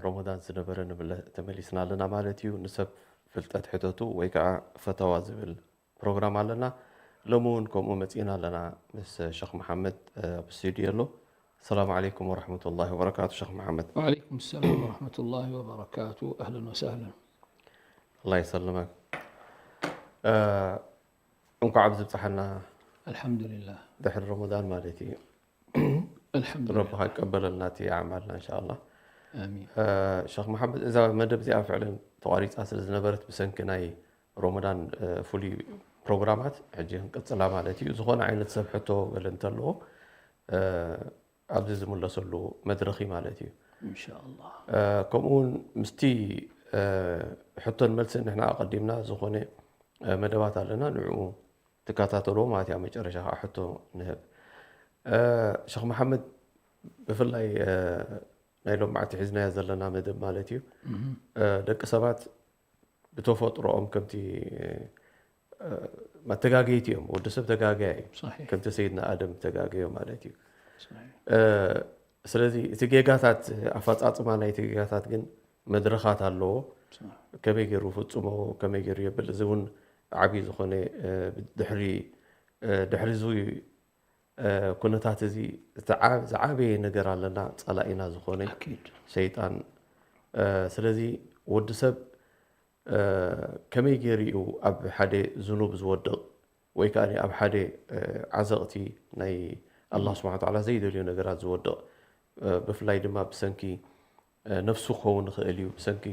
ሮሞዳን ዝነበረ ንብለ ተመሊስና ኣለና ማለት እዩ። ንሰብ ፍልጠት ሕተቱ ወይ ከዓ ፈተዋ ዝብል ፕሮግራም ኣለና። ሎሚ እውን ከምኡ መፂእና ኣለና ምስ ሸኽ መሓመድ ኣብ ስቱዲዮ ኣሎ። ሰላም ዓለይኩም ወረሕመቱላሂ ወበረካቱ ሸኽ መሓመድ። وعليكم السلام ورحمة الله وبركاته. أهلا وسهلا. ኣላ ይሰልመክ። እንኳዕ ኣብዚ ብፅሓና። الحمد لله. ድሕሪ ረመዳን ማለት እዩ። الحمد لله. ረብኻ ይቀበለልና እቲ ኣዕማልና እንሻ ኣላ። آمين. ሸኽ መሓመድ፣ እዛ መደብ እዚኣ ፍዕለን ተቋሪፃ ስለ ዝነበረት ብሰንኪ ናይ ሮመዳን ፍሉይ ፕሮግራማት ሕጂ ክንቅፅላ ማለት እዩ። ዝኾነ ዓይነት ሰብ ሕቶ ገለ እንተለዎ ኣብዚ ዝምለሰሉ መድረኽ እዩ ማለት እዩ። إن شاء الله. ከምኡ እውን ምስቲ ሕቶን መልስን ንሕና ኣቐዲምና ዝኾነ መደባት ኣለና፣ ንዕኡ ትከታተልዎ ማለት እያ። መጨረሻ ከዓ ሕቶ ንህብ። ሸኽ መሓመድ፣ ብፍላይ ናይ ሎማዕቲ ሒዝናያ ዘለና መደብ ማለት እዩ። ደቂ ሰባት ብተፈጥሮኦም ከምቲ መተጋገይቲ እዮም። ወዲ ሰብ ተጋገያ እዩ። صحيح. ከምቲ ሰይድና ኣደም ተጋገዮ ማለት እዩ። صحيح. ስለዚ እቲ ጌጋታት፣ ኣፈፃፅማ ናይቲ ጌጋታት ግን መድረኻት ኣለዎ። صح. ከመይ ገይሩ ፍፅሞ፣ ከመይ ገይሩ የብል፣ እዚ እውን ዓብዪ ዝኾነ ድሕሪ ድሕሪ እዚ ኩነታት እዚ ዝዓበየ ነገር ኣለና፣ ፀላኢና ዝኾነ أكيد. ሸይጣን። ስለዚ ወዲ ሰብ ከመይ ገይሩ እዩ ኣብ ሓደ ዝኑብ ዝወድቕ ወይ ከዓ ኣብ ሓደ ዓዘቕቲ ናይ ኣላህ ስብሓን ወተዓላ ዘይደልዮ ነገራት ዝወድቕ? ብፍላይ ድማ ብሰንኪ ነፍሱ ክኸውን ይኽእል እዩ፣ ብሰንኪ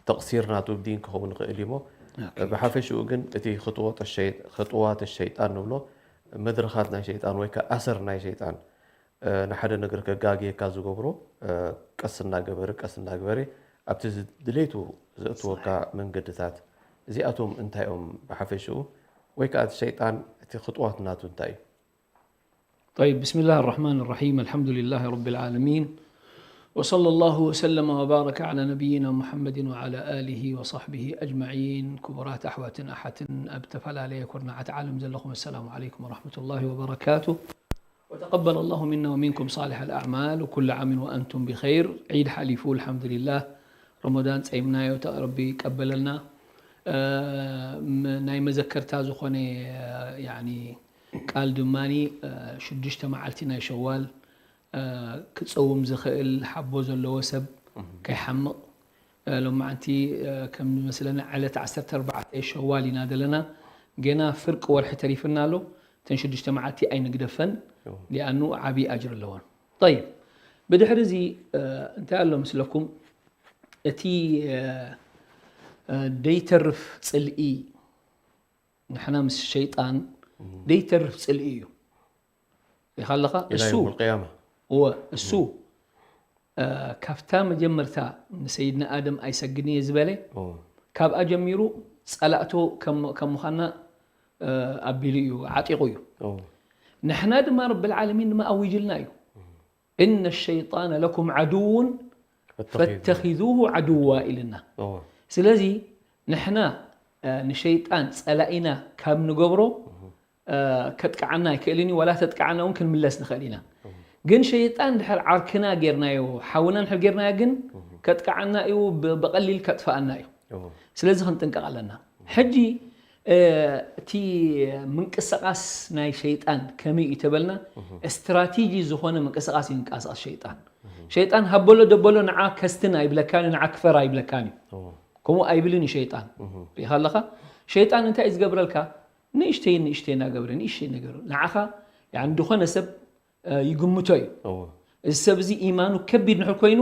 ተቕሲር ናቱ ብዲን ክኸውን ይኽእል እዩ። እሞ ብሓፈሽኡ ግን እቲ ኽጥዋት ሸይጣን ንብሎ፣ መድረኻት ናይ ሸይጣን ወይ ከዓ ኣሰር ናይ ሸይጣን ንሓደ ነገር ከጋግየካ ዝገብሮ፣ ቀስ እናገበረ ቀስ እናገበረ ኣብቲ ድሌቱ ዘእትወካ መንገድታት እዚኣቶም እንታይ እዮም ብሓፈሽኡ? ወይ ከዓ እቲ ሸይጣን እቲ ኽጥዋት ናቱ እንታይ እዩ? طيب، بسم الله الرحمن الرحيم. الحمد لله رب العالمين. وصلى الله وسلم وبارك على نبينا محمد وعلى آله وصحبه أجمعين. ክቡራት ኣሕዋትን ኣሓትን ኣብ ዝተፈላለየ ኩርናዓት ዓለም ዘለኹም፣ السلام عليكم ورحمة الله وبركاته. وتقبل الله منا ومنكم صالح الأعمال، وكل عام وأنتم بخير. ዒድ ሓሊፉ ኣልሓምዱሊላህ፣ ረመዳን ጸይምናዮ፣ ረቢ ይቀበለልና። እ፣ ም-፣ ናይ መዘከርታ ዝኾነ፣ እ፣ ያኒ ቃል ድማኒ፣ እ፣ ሽዱሽተ መዓልቲ ናይ ሸዋል፣ እ፣ ክጸውም ዝኽእል ሓቦ ዘለዎ ሰብ ከይሓምቕ፣ እ፣ ሎማዓንቲ፣ እ፣ ከም ዝመስለኒ ዕለት ዓሰርተ ኣርባዕተ ሸዋል ኢና ዘለና። ገና ፍርቂ ወርሒ ተሪፍና ኣሎ። እተን ሽዱሽተ መዓልቲ ኣይንግደፈን፣ ሊኣኑ ዓብዪ ኣጅሪ ኣለወን። ጠይብ፣ ብድሕሪ እዚ፣ እ፣ እንታይ ኣሎ ምስለኩም? እቲ፣ እ፣ እ፣ ደይተርፍ ጽልኢ፣ ንሕና ምስ ሸይጣን ደይተርፍ ጽልኢ እዩ። ሪኻ ኣለኻ? ኢላ እሱ የውመል ቅያማ። እወ፣ እሱ፣ እ፣ ካብታ መጀመርታ ንሰይድና ኣደም ኣይሰግድን እየ ዝበለ፣ እወ። ካብኣ ጀሚሩ ጸላእቶ ከም ከም ምዃንና፣ እ፣ ኣቢሉ እዩ፣ ዓጢቑ እዩ። እወ። ንሕና ድማ ረብል ዓለሚን ድማ ኣዊጅልና እዩ። إن الشيطان لكم عدو فاتخذوه عدوا ኢልና። እወ። ስለዚ ንሕና፣ እ፣ ንሸይጣን ጸላኢና ካብ ንገብሮ፣ እ፣ ከጥቅዓና ኣይክእልን እዩ፣ ዋላ ተጥቅዓና እውን ክንምለስ ንኽእል ኢና። ግን ሸይጣን ድሕር ዓርክና ጌርናዮ፣ ሓውና እንድሕር ጌርናዮ ግን ከጥቅዓና እዩ፣ ብ-፣ ብቐሊል ከጥፍኣና እዩ። እወ። ስለዚ ክንጥንቀቕ ኣለና። ሕጂ፣ እ፣ እቲ ምንቅስቓስ ናይ ሸይጣን ከመይ እዩ ተበልና፣ ስትራቴጂ ዝኾነ ምንቅስቓስ እዩ ምንቅስቓስ ሸይጣን። ሸይጣን ሃበሎ ደበሎ ንዓ ከስትን ኣይብለካን እዩ፣ ንዓ ክፈር ኣይብለካን እዩ። እወ። ከምኡ ኣይብልን እዩ ሸይጣን። ሪኢኻ ኣለኻ? ሸይጣን እንታይ እዩ ዝገብረልካ? ንእሽተይ ንእሽተይ እናገብረ፣ ንእሽተይ ነገር ንዓኻ፣ ያኒ፣ ዝኾነ ሰብ፣ እ፣ ይግምቶ እዩ። እወ። እዚ ሰብ እዚ ኢማኑ ከቢድ ንድሕር ኮይኑ፣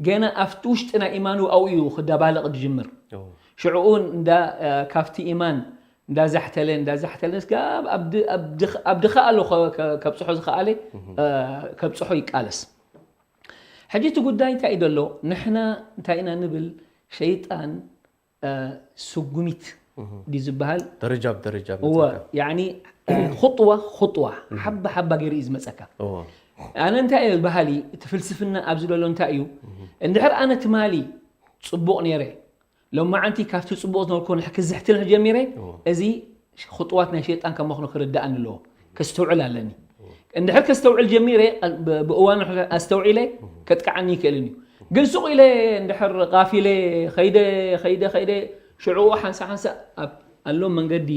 ገና ኣብቲ ውሽጢ ናይ ኢማኑ ኣብኡ እዩ ክደባለቕ ዝጅምር። እወ። ሽዕኡ እንዳ፣ እ፣ ካብቲ ኢማን እንዳዛሕተለ፣ እንዳዛሕተለ፣ እስከ ኣብ፣ ኣብ ድ-፣ ኣብ ድኽ-፣ ኣብ ድኻ ኣሎ ከ-፣ ከ-፣ ከብጽሖ ዝኸኣለ፣ እ፣ ከብጽሖ ይቃለስ። ሕጂ እቲ ጉዳይ እንታይ እዩ ዘሎ? ንሕና እንታይ ኢና ንብል? ሸይጣን፣ እ፣ ስጉሚት ድዩ ዝበሃል? ደረጃ ብደረጃ እወ፣ መፅካ። ያኒ፣ እ፣ ኹጥዋ ኹጥዋ፣ ሓባ ሓባ ገይሩ እዩ ዝመፀካ። እወ። ኣነ እንታይ እየ በሃሊ፣ እቲ ፍልስፍና ኣብዚ ዘሎ እንታይ እዩ? እንድሕር ኣነ ትማሊ ፅቡቕ ነይረ፣ ሎማዓንቲ ካብቲ ፅቡቕ ዝነበርኩ ንሕ-፣ ክዝሕትል ጀሚረ፣ እወ። እዚ ኹጥዋት ናይ ሸይጣን ከም ምዃኑ ክርዳእኒ ኣለዎ። ከስተውዕል ኣለኒ። እንድሕር ከስተውዕል ጀሚረ፣ ብ-፣ ብእዋኑ ኣስተውዒለ፣ ከጥቅዓኒ ይክእልን እዩ። ግን ሱቕ ኢለ እንድሕር ቃፊለ ኸይደ ኸይደ ኸይደ ሽዑ ሓንሳ ሓንሳ ኣብ ኣሎ መንገዲ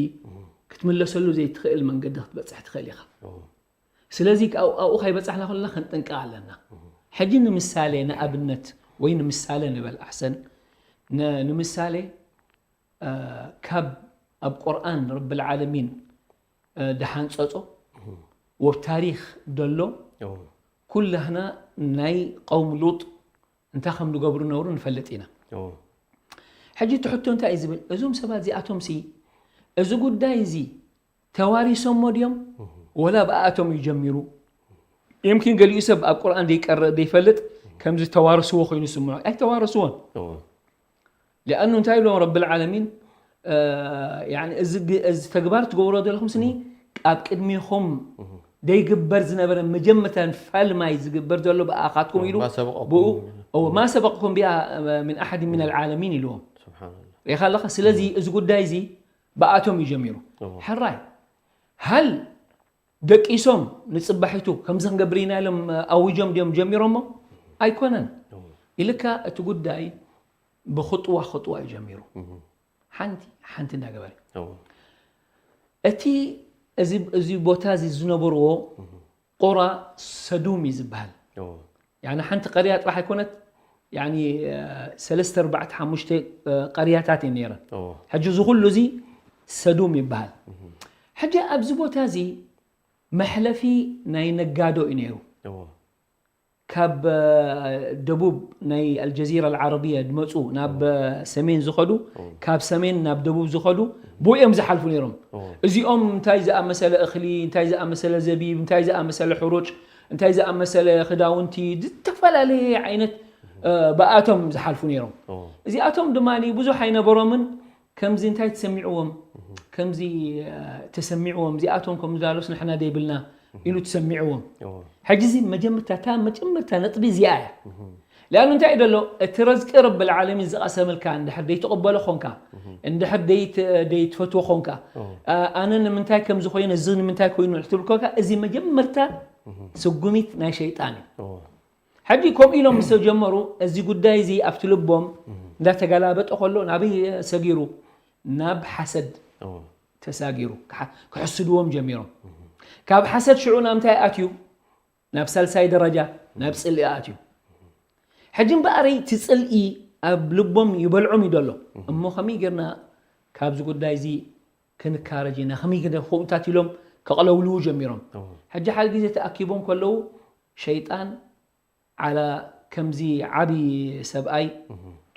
ክትምለሰሉ ዘይትኽእል መንገዲ ክትበፅሕ ትኽእል ኢኻ። ስለዚ ኣብኡ ካይበፃሕና ከለና ክንጥንቀቕ ኣለና። ሕጂ ንምሳሌ ንኣብነት ወይ ንምሳሌ ንበል ኣሕሰን ንምሳሌ ካብ ኣብ ቁርኣን ረብል ዓለሚን ድሓንፀፆ ወብ ታሪክ ደሎ ኩላህና ናይ ቀውም ሉጥ እንታይ ከም ዝገብሩ ነብሩ ንፈልጥ ኢና። ሕጂ ትሕቶ እንታይ እዩ ዝብል እዞም ሰባት እዚኣቶም ሲ እዚ ጉዳይ እዚ ተዋሪሶሞ ድዮም ወላ ብኣቶም እዩ ጀሚሩ? يمكن ገሊኡ ሰብ ኣብ ቁርኣን ዘይቀርእ ዘይፈልጥ ከምዚ ተዋርስዎ ኮይኑ ስምዖ ኣይተዋረስዎን። ሊኣኑ እንታይ ኢሎም ረብል ዓለሚን እዚ ተግባር ትገብሮ ዘለኹም ስኒ ኣብ ቅድሚኹም ዘይግበር ዝነበረ መጀመርታ ፋልማይ ዝግበር ዘሎ ብኣኻትኩም ኢሉ ማ ሰበቅኩም ቢኣ ምን ኣሓድ ምን ኣልዓለሚን ኢልዎም። ሪኻ ኣለኻ። ስለዚ እዚ ጉዳይ እዚ ብኣቶም እዩ ጀሚሩ። ሕራይ ሃል ደቂሶም ንፅባሒቱ ከምዚ ክንገብር ኢና ኢሎም ኣዊጆም ድዮም ጀሚሮሞ? ኣይኮነን። ኢልካ እቲ ጉዳይ ብክጥዋ ክጥዋ እዩ ጀሚሩ። ሓንቲ ሓንቲ እናገበረ እቲ እዚ ቦታ እዚ ዝነበርዎ ቁራ ሰዱም እዩ ዝበሃል። ያኒ ሓንቲ ቀርያ ጥራሕ ኣይኮነት ያኒ ሰለስተ ኣርባዕተ ሓሙሽተ ቀርያታት እየን ነይረን። ሕጂ እዚ ኩሉ እዚ ሰዱም ይበሃል። ሕጂ ኣብዚ ቦታ እዚ መሕለፊ ናይ ነጋዶ እዩ ነይሩ። ካብ ደቡብ ናይ ኣልጀዚራ ኣልዓረብያ ዝመፁ ናብ ሰሜን ዝኸዱ ካብ ሰሜን ናብ ደቡብ ዝኸዱ ብኡ እዮም ዝሓልፉ ነይሮም። እዚኦም እንታይ ዝኣመሰለ እኽሊ እንታይ ዝኣመሰለ ዘቢብ እንታይ ዝኣመሰለ ሕሩጭ እንታይ ዝኣመሰለ ክዳውንቲ ዝተፈላለየ ዓይነት ብኣቶም ዝሓልፉ ነይሮም። እዚኣቶም ድማ ብዙሕ ኣይነበሮምን። ከምዚ እንታይ ተሰሚዕዎም ከምዚ ተሰሚዕዎም እዚኣቶም ከም ዛሎስ ንሕና ደይብልና ኢሉ ተሰሚዕዎም። ሕጂ እዚ መጀመርታ እታ መጀመርታ ነጥቢ እዚኣ እያ። ሊኣኑ እንታይ እዩ ደሎ እቲ ረዝቂ ረብል ዓለሚን ዝቐሰመልካ እንድሕር ደይትቕበሎ ኾንካ እንድሕር ደይትፈትዎ ኾንካ ኣነ ንምንታይ ከም ዝኾይነ እዚ ንምንታይ ኮይኑ ትብል ኮንካ እዚ መጀመርታ ስጉሚት ናይ ሸይጣን እዩ። ሕጂ ከምኡ ኢሎም ምስ ተጀመሩ እዚ ጉዳይ እዚ ኣብቲ ልቦም እንዳተገላበጠ ከሎ ናበይ ሰጊሩ ናብ ሓሰድ ተሳጊሩ ክሕስድዎም ጀሚሮም። ካብ ሓሰድ ሽዑ ናብ ምንታይ ኣትዩ ናብ ሳልሳይ ደረጃ ናብ ፅልኢ ኣትዩ። ሕጂ እምበኣረይ እቲ ፅልኢ ኣብ ልቦም ይበልዖም እዩ ደሎ እሞ ከመይ ጌርና ካብዚ ጉዳይ እዚ ክንካረጅ ኢና ከመይ ጌርና ከምኡታት ኢሎም ከቕለውልዉ ጀሚሮም። ሕጂ ሓደ ግዜ ተኣኪቦም ከለዉ ሸይጣን ዓላ ከምዚ ዓቢ ሰብኣይ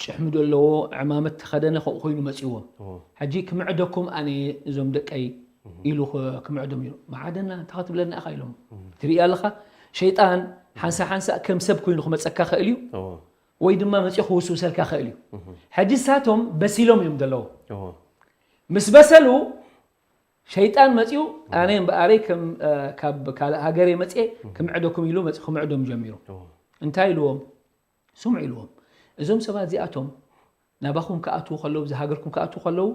ጭሕሚ ዘለዎ ዕማመት ተኸደነ ከምኡ ኮይኑ መጺዎም። ሕጂ ክምዕደኩም ኣነ እዞም ደቀይ ኢሉ ክምዕዶም እዩ። መዓደና እንታይ ክትብለና ኢኻ ኢሎም። ትርኢ ኣለኻ ሸይጣን ሓንሳ ሓንሳ ከም ሰብ ኮይኑ ክመጸካ ኽእል እዩ ወይ ድማ መጺኡ ክውስውሰልካ ኽእል እዩ። ሕጂ ሳቶም በሲሎም እዮም ዘለዉ። ምስ በሰሉ ሸይጣን መጺኡ ኣነ እምበኣረይ ከም ካብ ካልእ ሃገር እየ መጽኤ ክምዕደኩም ኢሉ መጺኡ ክምዕዶም ጀሚሩ። እንታይ ኢልዎም? ስምዑ ኢልዎም። እዞም ሰባት እዚኣቶም ናባኹም ክኣትዉ ከለዉ፣ እዛ ሃገርኩም ክኣትዉ ከለዉ፣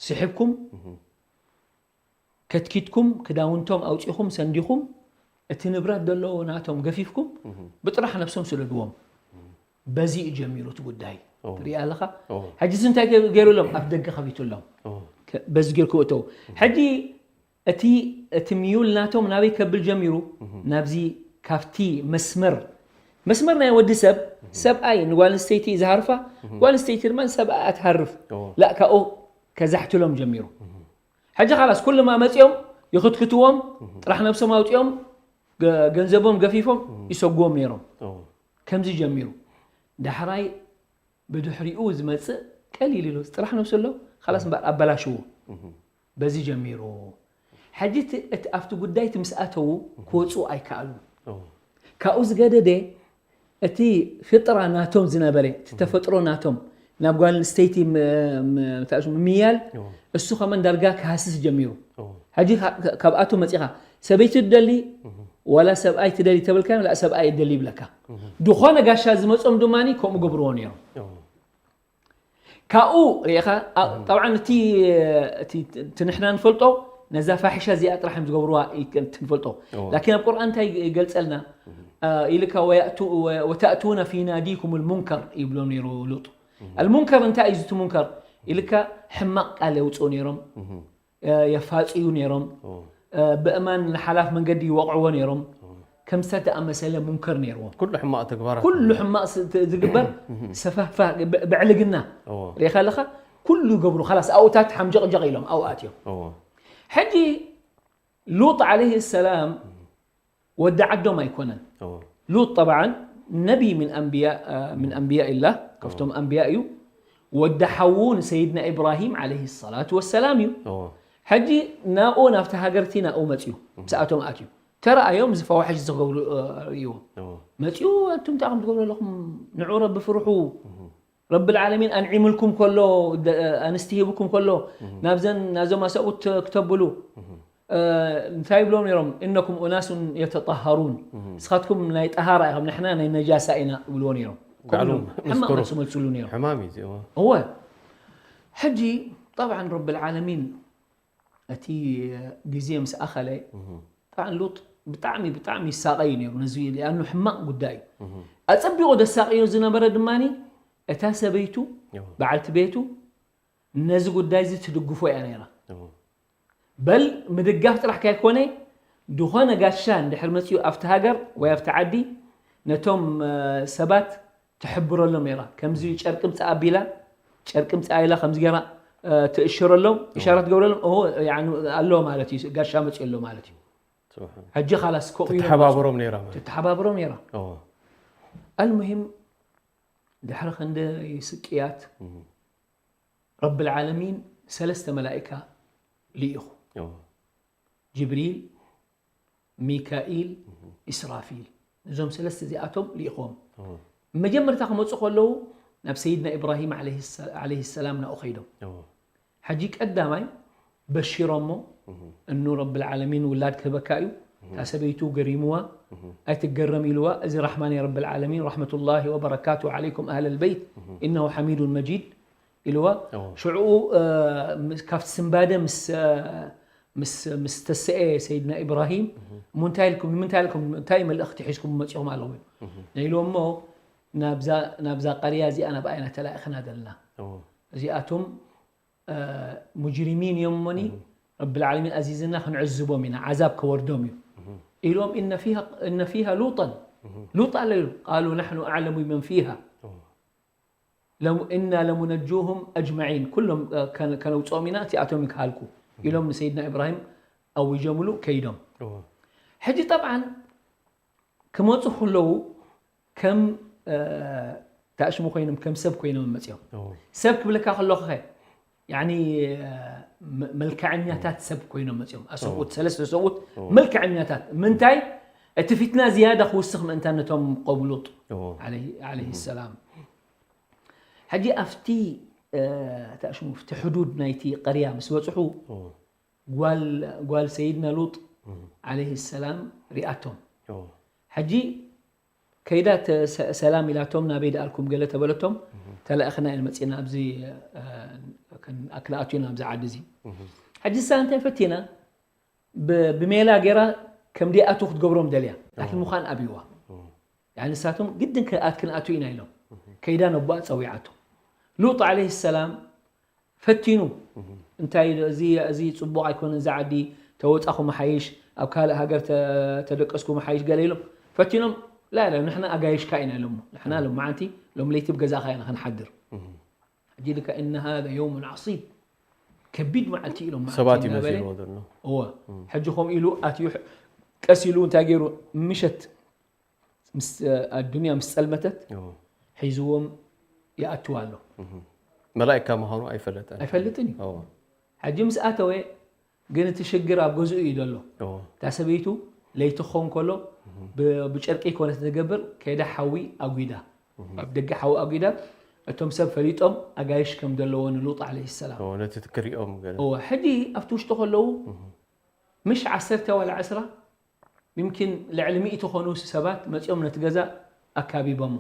ስሒብኩም፣ ከትኪትኩም፣ ክዳውንቶም ኣውጺኹም፣ ሰንዲኹም፣ እቲ ንብረት ዘለዎ ናቶም ገፊፍኩም፣ ብጥራሕ ነብሶም ስደድዎም። በዚ እዩ ጀሚሩ እቲ ጉዳይ። ትርኢ ኣለኻ? ሕጂስ እንታይ ገይሩሎም? ኣፍ ደገ ከፊቱሎም። በዚ ጌርኩም እተው። ሕጂ እቲ እቲ ምዩል ናቶም ናበይ ከብል ጀሚሩ? ናብዚ ካብቲ መስመር መስመር ናይ ወዲ ሰብ ሰብኣይ ንጓል ኣንስተይቲ ዝሃርፋ ጓል ኣንስተይቲ ድማ ንሰብኣይ ኣትሃርፍ ላእ ካብኡ ከዛሕትሎም ጀሚሩ። ሕጂ ካላስ ኩልማ መፂኦም ይኽትክትዎም ጥራሕ ነብሶም ኣውፂኦም ገንዘቦም ገፊፎም ይሰጉዎም ነይሮም። ከምዚ ጀሚሩ ዳሕራይ ብድሕሪኡ ዝመጽእ ቀሊል ኢሉ ጥራሕ ነብሱ ኣሎ ካላስ እምበር ኣበላሽዎ። በዚ ጀሚሩ ሕጂ እቲ ኣብቲ ጉዳይ እቲ ምስ ኣተዉ ክወፁ ኣይከኣሉ። ካብኡ ዝገደደ እቲ ፍጥራ ናቶም ዝነበረ እቲ ተፈጥሮ ናቶም ናብ ጓል ኣንስተይቲ ምምያል እሱ ከመን ዳርጋ ክሃስስ ጀሚሩ። ሕጂ ካብኣቶም መፂኻ ሰበይቲ ትደሊ ዋላ ሰብኣይ ትደሊ ተበልካ ላ ሰብኣይ እደሊ ይብለካ። ዝኾነ ጋሻ ዝመፆም ድማ ከምኡ ገብርዎ ነይሮም። ካብኡ ርኢኻ ጠብዓን እቲ ንሕና ንፈልጦ ነዛ ፋሒሻ እዚኣ ጥራሕ እዮም ዝገብርዋ ትንፈልጦ። ላኪን ኣብ ቁርኣን እንታይ ይገልፀልና? ኢልካ ወተእቱነ ፊ ናዲኩም ልሙንከር ይብሎ ነይሩ ሉጥ። ኣልሙንከር እንታይ እዩ ዝቲ ሙንከር ኢልካ ሕማቕ ቃል የውፅኡ ነይሮም፣ የፋፅዩ ነይሮም፣ ብእማን ንሓላፍ መንገዲ ይወቕዕዎ ነይሮም። ከምሰ ተኣመሰለ ሙንከር ነይርዎም። ኩሉ ሕማቕ ተግባራት ኩሉ ሕማቕ ዝግበር ሰፋፋ ብዕልግና ሪኢኻ ኣለኻ። ኩሉ ይገብሩ ላስ ኣውታት ሓምጀቕጀቕ ኢሎም ኣውኣት እዮም። ሕጂ ሉጥ ዓለይህ ሰላም ወዲ ዓዶም ኣይኮነን። ሉጥ ጠብዓን ነቢ ምን ኣንብያ ላህ ካብቶም ኣንብያ እዩ። ወዲ ሓዉ ንሰይድና ኢብራሂም ዓለይህ ሰላቱ ወሰላም እዩ። ሕጂ ናብኡ ናብቲ ሃገርቲ ናብኡ መፅዩ ምስኣቶም ኣትዩ ተረኣዮም። እዚ ፈዋሕሽ ዝገብሩ ርእይዎ መፅኡ። ኣቱም እንታይ ከም ትገብሩ ኣለኹም? ንዑ ረቢ ፍርሑ። ረቢ ልዓለሚን ኣንዒምልኩም ከሎ፣ ኣንስቲ ሂብኩም ከሎ ናብዘን ናዞም ኣሰብኡት ክተብሉ እንታይ ይብሎም ነይሮም? እነኩም ኡናሱን የተጣሃሩን፣ ንስኻትኩም ናይ ጠሃራ ኢኹም፣ ንሕና ናይ ነጃሳ ኢና ይብልዎ ነይሮም። ሕማቕ መልሲ መልስሉ ነይሮም። ሕማም እዩ እዚኦ። እወ ሕጂ ጠብዓን ረቢ ልዓለሚን እቲ ግዜ ምስ ኣኸለ ጠብዓን ሉጥ ብጣዕሚ ብጣዕሚ ይሳቐይ ነይሩ ነዚ ሊኣኑ ሕማቕ ጉዳይ እዩ። ኣጸቢቑ ደሳቕዮ ዝነበረ ድማ እታ ሰበይቱ በዓልቲ ቤቱ ነዚ ጉዳይ እዚ ትድግፎ እያ ነይራ። በል ምድጋፍ ጥራሕ ካይኮነ ዝኾነ ጋሻ እንድሕር መፅኡ ኣብቲ ሃገር ወይ ኣብቲ ዓዲ ነቶም ሰባት ትሕብረሎም ነይራ። ከምዚ ጨርቂ ምፃእ ኣቢላ ጨርቂ ምፃእ ኢላ ከምዚ ገይራ ትእሽረሎም፣ ኢሻራ ትገብረሎም ኣሎ ማለት እዩ። ጋሻ መፅኡ ኣሎ ማለት እዩ። ሕጂ ካላስ ከቑ ትተሓባብሮም ነይራ ማለት ትተሓባብሮም ነይራ። ኣልሙሂም ድሕሪ ክንደይ ስቅያት ረቢ ልዓለሚን ሰለስተ መላኢካ ልኢኹ። ጅብሪል፣ ሚካኢል፣ ኢስራፊል። እዞም ሰለስተ እዚኣቶም ልኢኹዎም። መጀመርታ ክመፁ ከለዉ ናብ ሰይድና ኢብራሂም ዓለይሂ ሰላም ናብኡ ከይዶም። ሕጂ ቀዳማይ በሺሮሞ እኑ ረቢ ልዓለሚን ውላድ ክህበካ እዩ። እታ ሰበይቱ ገሪምዋ ኣይትገረም ኢልዋ። እዚ ራሕማ ናይ ረቢ ልዓለሚን ረሕመቱላሂ ወበረካቱ ዓለይኩም ኣህለ ልበይት ኢነሁ ሓሚዱን መጂድ ኢልዋ። ሽዑ ካብቲ ስንባደ ምስ ምስ ምስ ተሰኤ ሰይድና ኢብራሂም እሞ እንታይ ኢልኩም ንምንታይ ኢልኩም እንታይ መልእኽቲ ሒዝኩም መፂኹም ኣለኹም ኢሉ ነይልዎ እሞ ናብዛ ናብዛ ቀርያ እዚኣ ናብ ኣይና ተላኢኽና ዘለና እዚኣቶም ሙጅሪሚን እዮም እሞኒ ረቢ ልዓለሚን ኣዚዝና ክንዕዝቦም ኢና ዓዛብ ከወርዶም እዩ ኢሎም እነ ፊሃ ሉጠን ሉጥ ኣሎ ኢሉ ቃሉ ናሕኑ ኣዕለሙ መን ፊሃ እና ለሙነጁሁም ኣጅመዒን ኩሎም ከነውፅኦም ኢና እቲኣቶም ክሃልኩ ኢሎም ንሰይድና ኢብራሂም ኣዊጀምሉ ከይዶም ሕጂ ጠብዓን ክመፁ ከለዉ ከም ታእሽሙ ኮይኖም ከም ሰብ ኮይኖም መፅኦም ሰብ ክብለካ ከለኹኸ ያኒ መልክዐኛታት ሰብ ኮይኖም መፅኦም ኣሰብኡት ሰለስተ ሰብኡት መልክዐኛታት ምንታይ እቲ ፊትና ዝያዳ ክውስኽ ምእንታን ነቶም ቆም ሉጥ ዓለይሂ ሰላም ሕጂ ኣብቲ ታእሽሙ ኣብቲ ሕዱድ ናይቲ ቀርያ ምስ በፅሑ ጓል ሰይድና ሉጥ ዓለይሂ ሰላም ሪኣቶም ሕጂ ከይዳ ሰላም ኢላቶም ናበይ ደኣልኩም ገለ ተበለቶም ተላእኽና ኢና መፂና ኣብዚ ክንኣትዩ ኢና ኣብዚ ዓዲ እዚ ሕጂ ሳ እንታይ ፈቲና ብሜላ ገይራ ከም ደይኣትዉ ክትገብሮም ደልያ ላኪን ምዃን ኣብይዋ ንሳቶም ግድን ክኣት ክንኣትዉ ኢና ኢሎም ከይዳ ነቦኣ ፀዊዓቶም ሉጥ ዓለይሂ ሰላም ፈቲኑ እንታይ እዚ እዚ ፅቡቕ ኣይኮነን እዚ ዓዲ ተወፃኹ መሓይሽ ኣብ ካልእ ሃገር ተደቀስኩ መሓይሽ ገለ ኢሎም ፈቲኖም ላ ላ ንሕና ኣጋይሽካ ኢና ኢሎሞ ንሕና ሎም መዓንቲ ሎም ለይቲ ብገዛእኻ ኢና ክንሓድር ሕጂ ኢልካ እነ ሃذا የውሙን ዓሲብ ከቢድ መዓልቲ ኢሎም ሰባት እዩ መሲልዎ ዘሎ እወ ሕጂ ከምኡ ኢሉ ኣትዩ ቀስ ኢሉ እንታይ ገይሩ ምሸት ኣዱንያ ምስ ፀልመተት ሒዝዎም ይኣትዋ ኣሎ መላእካ ምዃኑ ኣይፈለጠን ኣይፈልጥን እዩ ሕጂ ምስ ኣተወ ግን እቲ ሽግር ኣብ ገዝኡ እዩ ዘሎ እታ ሰበይቱ ለይቲ ክኸውን ከሎ ብጨርቂ ኮነት ትገብር ከይዳ ሓዊ ኣጒዳ ኣብ ደገ ሓዊ ኣጒዳ እቶም ሰብ ፈሊጦም ኣጋይሽ ከም ዘለዎ ንሉጥ ዓለይሂ ሰላም ነቲ ትክሪኦም ሕጂ ኣብቲ ውሽጢ ከለዉ ምሽ ዓሰርተ ዋላ ዕስራ ይምኪን ልዕሊ ሚእቲ ኾኑ ሰባት መፂኦም ነቲ ገዛ ኣካቢቦሞ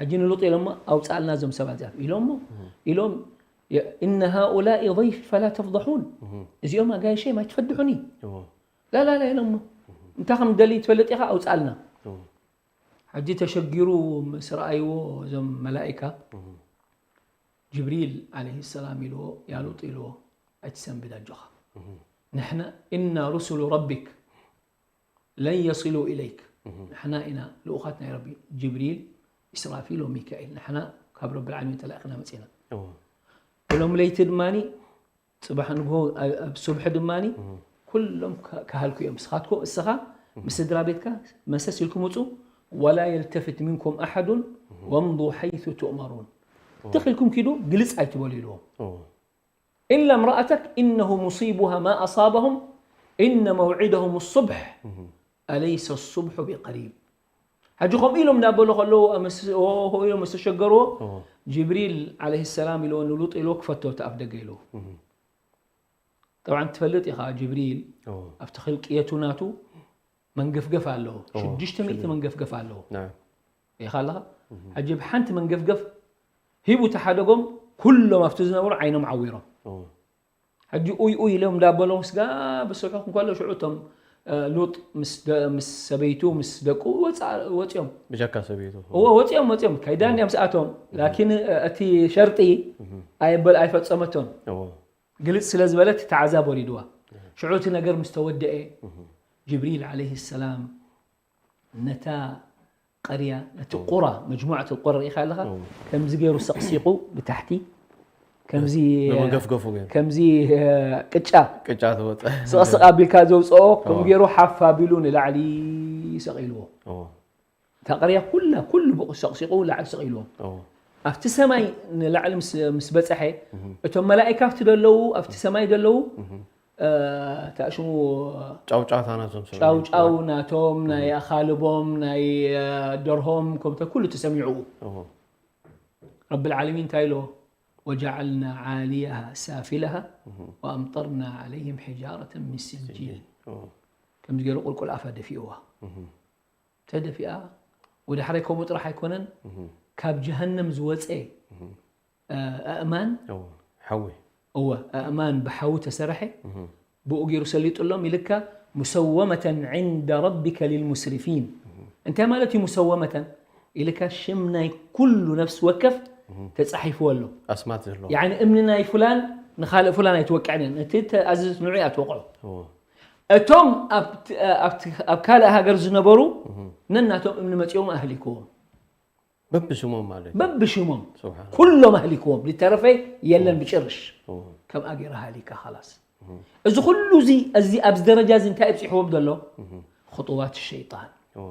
ሕጂ ንሉጥ ኢሎሞ ኣውፃልና እዞም ሰባት እዚኣት ኢሎሞ ኢሎም እነ ሃኡላኢ ضይፊ ፈላ ተፍضሑን እዚኦም ኣጋይሸይ ማይ ትፈድሑኒ ላላላ ኢሎሞ እንታይ ከም ደሊ ትፈልጥ ኢኻ ኣውፃልና ሕጂ ተሸጊሩ ምስ ረኣይዎ እዞም መላኢካ፣ ጅብሪል ዓለይሂ ሰላም ኢልዎ፣ "ያ ሉጥ" ኢልዎ፣ "ኣይትሰንብድ ኣጆኻ። ንሕና ኢና ሩሱሉ ረቢክ ለን የሲሉ ኢለይክ። ንሕና ኢና ልኡኻት ናይ ረቢ፣ ጅብሪል፣ ኢስራፊል ወሚካኤል። ንሕና ካብ ረብል ዓለሚን ተላኢኽና መጺና" እዎ። ብሎም ለይቲ ድማኒ፣ ጽባሕ ንግሆ ኣ-፣ ኣብ ሱብሒ ድማኒ፣ ኩሎም ከ-፣ ክሃልኩ እዮም። ንስኻትኩም፣ እስኻ ምስ ስድራ ቤትካ መሰስ ኢልኩም ውጹ። "ወላ የልተፍት ሚንኩም ኣሐዱን ወምዱ ሐይሱ ቱእመሩን። ትኽ ኢልኩም ኪዱ፣ ግልጽ ኣይትበሉ" ኢልዎም። እዎ። "ኢላ እምረኣተክ ኢነሁ ሙሲቡሃ ማ ኣሳበሁም ኢነ መውዒደሁም ሱብሕ ኣለይሰ ሱብሑ ቢቀሪብ።" ሕጂ ከምኡ ኢሎም እንዳበሉ ከለዉ፣ ምስ፣ ኦ፣ ኦ ኢሎም ምስ ተሸገርዎ፣ እዎ። ጅብሪል ዓለይሂ ሰላም ኢልዎ፣ "ንሉጥ" ኢልዎ፣ "ክፈቶ እቲ ኣፍ ደገ" ኢልዎ። ጠብዓን ትፈልጥ ኢኻ፣ ጅብሪል እዎ። ኣብቲ ኽልቅየቱ ናቱ መንገፍገፍ ኣለዎ። እዎ፣ ሽዱሽተ ሚእቲ ሽዱሽተ። መንገፍገፍ ኣለዎ። ናም። ኢኻ ኣለኻ? ሕጂ ብሓንቲ መንገፍገፍ ሂቡ ተሓደጎም፣ ኩሎም ኣብቲ ዝነበሩ ዓይኖም ዓዊሮም። እዎ። ሕጂ ኡይ ኡይ ኢሎም እንዳበሎም ስጋ ብስሑኽ እንከሎ፣ ሽዑ እቶም፣ እ፣ ሉጥ ምስ ደ-፣ ምስ ሰበይቱ፣ ምስ ደቁ ወፃ-፣ ወፂኦም። ብጀካ ሰበይቱ። እዎ፣ ወፂኦም፣ ወፂኦም። ከይዳ እንዲያ ምስኣቶም። ላኪን፣ እ፣ እቲ ሸርጢ ኣይበል-፣ ኣይፈፀመቶን። እዎ። ግልፅ ስለ ዝበለት እቲ ዓዛብ ወሪድዋ። ሽዑ እቲ ነገር ምስ ተወደኤ፣ ጅብሪል ዓለይሂ ሰላም ነታ ቀርያ፣ ነቲ ቁራ፣ መጅሙዐት ቁራ ርኢኻ ኣለኻ? ከምዚ ገይሩ ሰቕሲቑ ብታሕቲ፣ ከምዚ፣ ብመገፍገፉ ገይሩ። ከምዚ፣ እ፣ ቅጫ ቅጫ ተወፀ። ስቕስቕ ኣቢልካ ዘውፅኦ፣ ከምኡ ገይሩ ሓፍ ኣቢሉ ንላዕሊ ሰቒልዎ። እዎ። እታ ቀርያ ኩላ፣ ኩሉ ብኡ ሰቕሲቑ ላዕሊ ሰቒልዎ። እዎ። ኣብቲ ሰማይ ንላዕሊ ምስ፣ ምስ በፀሐ፣ እቶም መላኢካ ኣብቲ ደለዉ፣ ኣብቲ ሰማይ ደለዉ፣ እ፣ እታ ሽሙ ጫውጫውታ ናቶም ሰምዑ። ጫውጫው ናቶም፣ ናይ ኣኻልቦም፣ ናይ፣ እ፣ ደርሆም፣ ከምተ ኩሉ ተሰሚዑ። እዎ። ረብል ዓለሚን እንታይ ኢሎ? "ወጀዓልና ዓሊያሃ ሳፊለሃ ወኣምጠርና ዓለይሂም ሒጃረተን ሚን ሲጂል።" እዎ። ከምዚ ገይሩ ቁልቁል ኣፋ ደፊእዋ። ተደፊኣ፣ ወደ ሓራይ ከምኡ ጥራሕ ኣይኮነን፣ ካብ ጀሃነም ዝወፀ፣ እ፣ ኣእማን፣ እዎ፣ ሓዊ። እወ፣ ኣእማን ብሓዊ ተሰርሐ፣ ብኡ ገይሩ ሰሊጡሎም ኢልካ፣ "ሙሰወመተን ዒንደ ረቢከ ሊልሙስሪፊን።" እንታይ ማለት እዩ ሙሰወመተን? ኢልካ ሽም ናይ ኩሉ ነፍሲ ወከፍ ተጻሒፍዎ ኣሎ። ኣስማት ዘለዎ። ያዕኒ እምኒ ናይ ፍላን ንኻልእ ፍላን ኣይትወቅዕን እየን። እቲ ተኣዝዝ ንዑ እያ ትወቅዖ። እዎ። እቶም ኣብቲ፣ ኣብቲ፣ ኣብ ካልእ ሃገር ዝነበሩ ነናቶም እምኒ መጺኦም ኣህሊክዎም። በብሽሞም ማለት እዩ። በብሽሞም። ስብሓን። ኩሎም ኣህሊክዎም። ዝተረፈ የለን ብጭርሽ። እዎ። ከምኣ ገይራ ሃሊካ ኻላስ። እዚ ኩሉ እዚ፣ እዚ ኣብዚ ደረጃ እዚ እንታይ ኣብጺሕዎም ዘሎ? ኽጡዋት ሸይጣን። እዎ።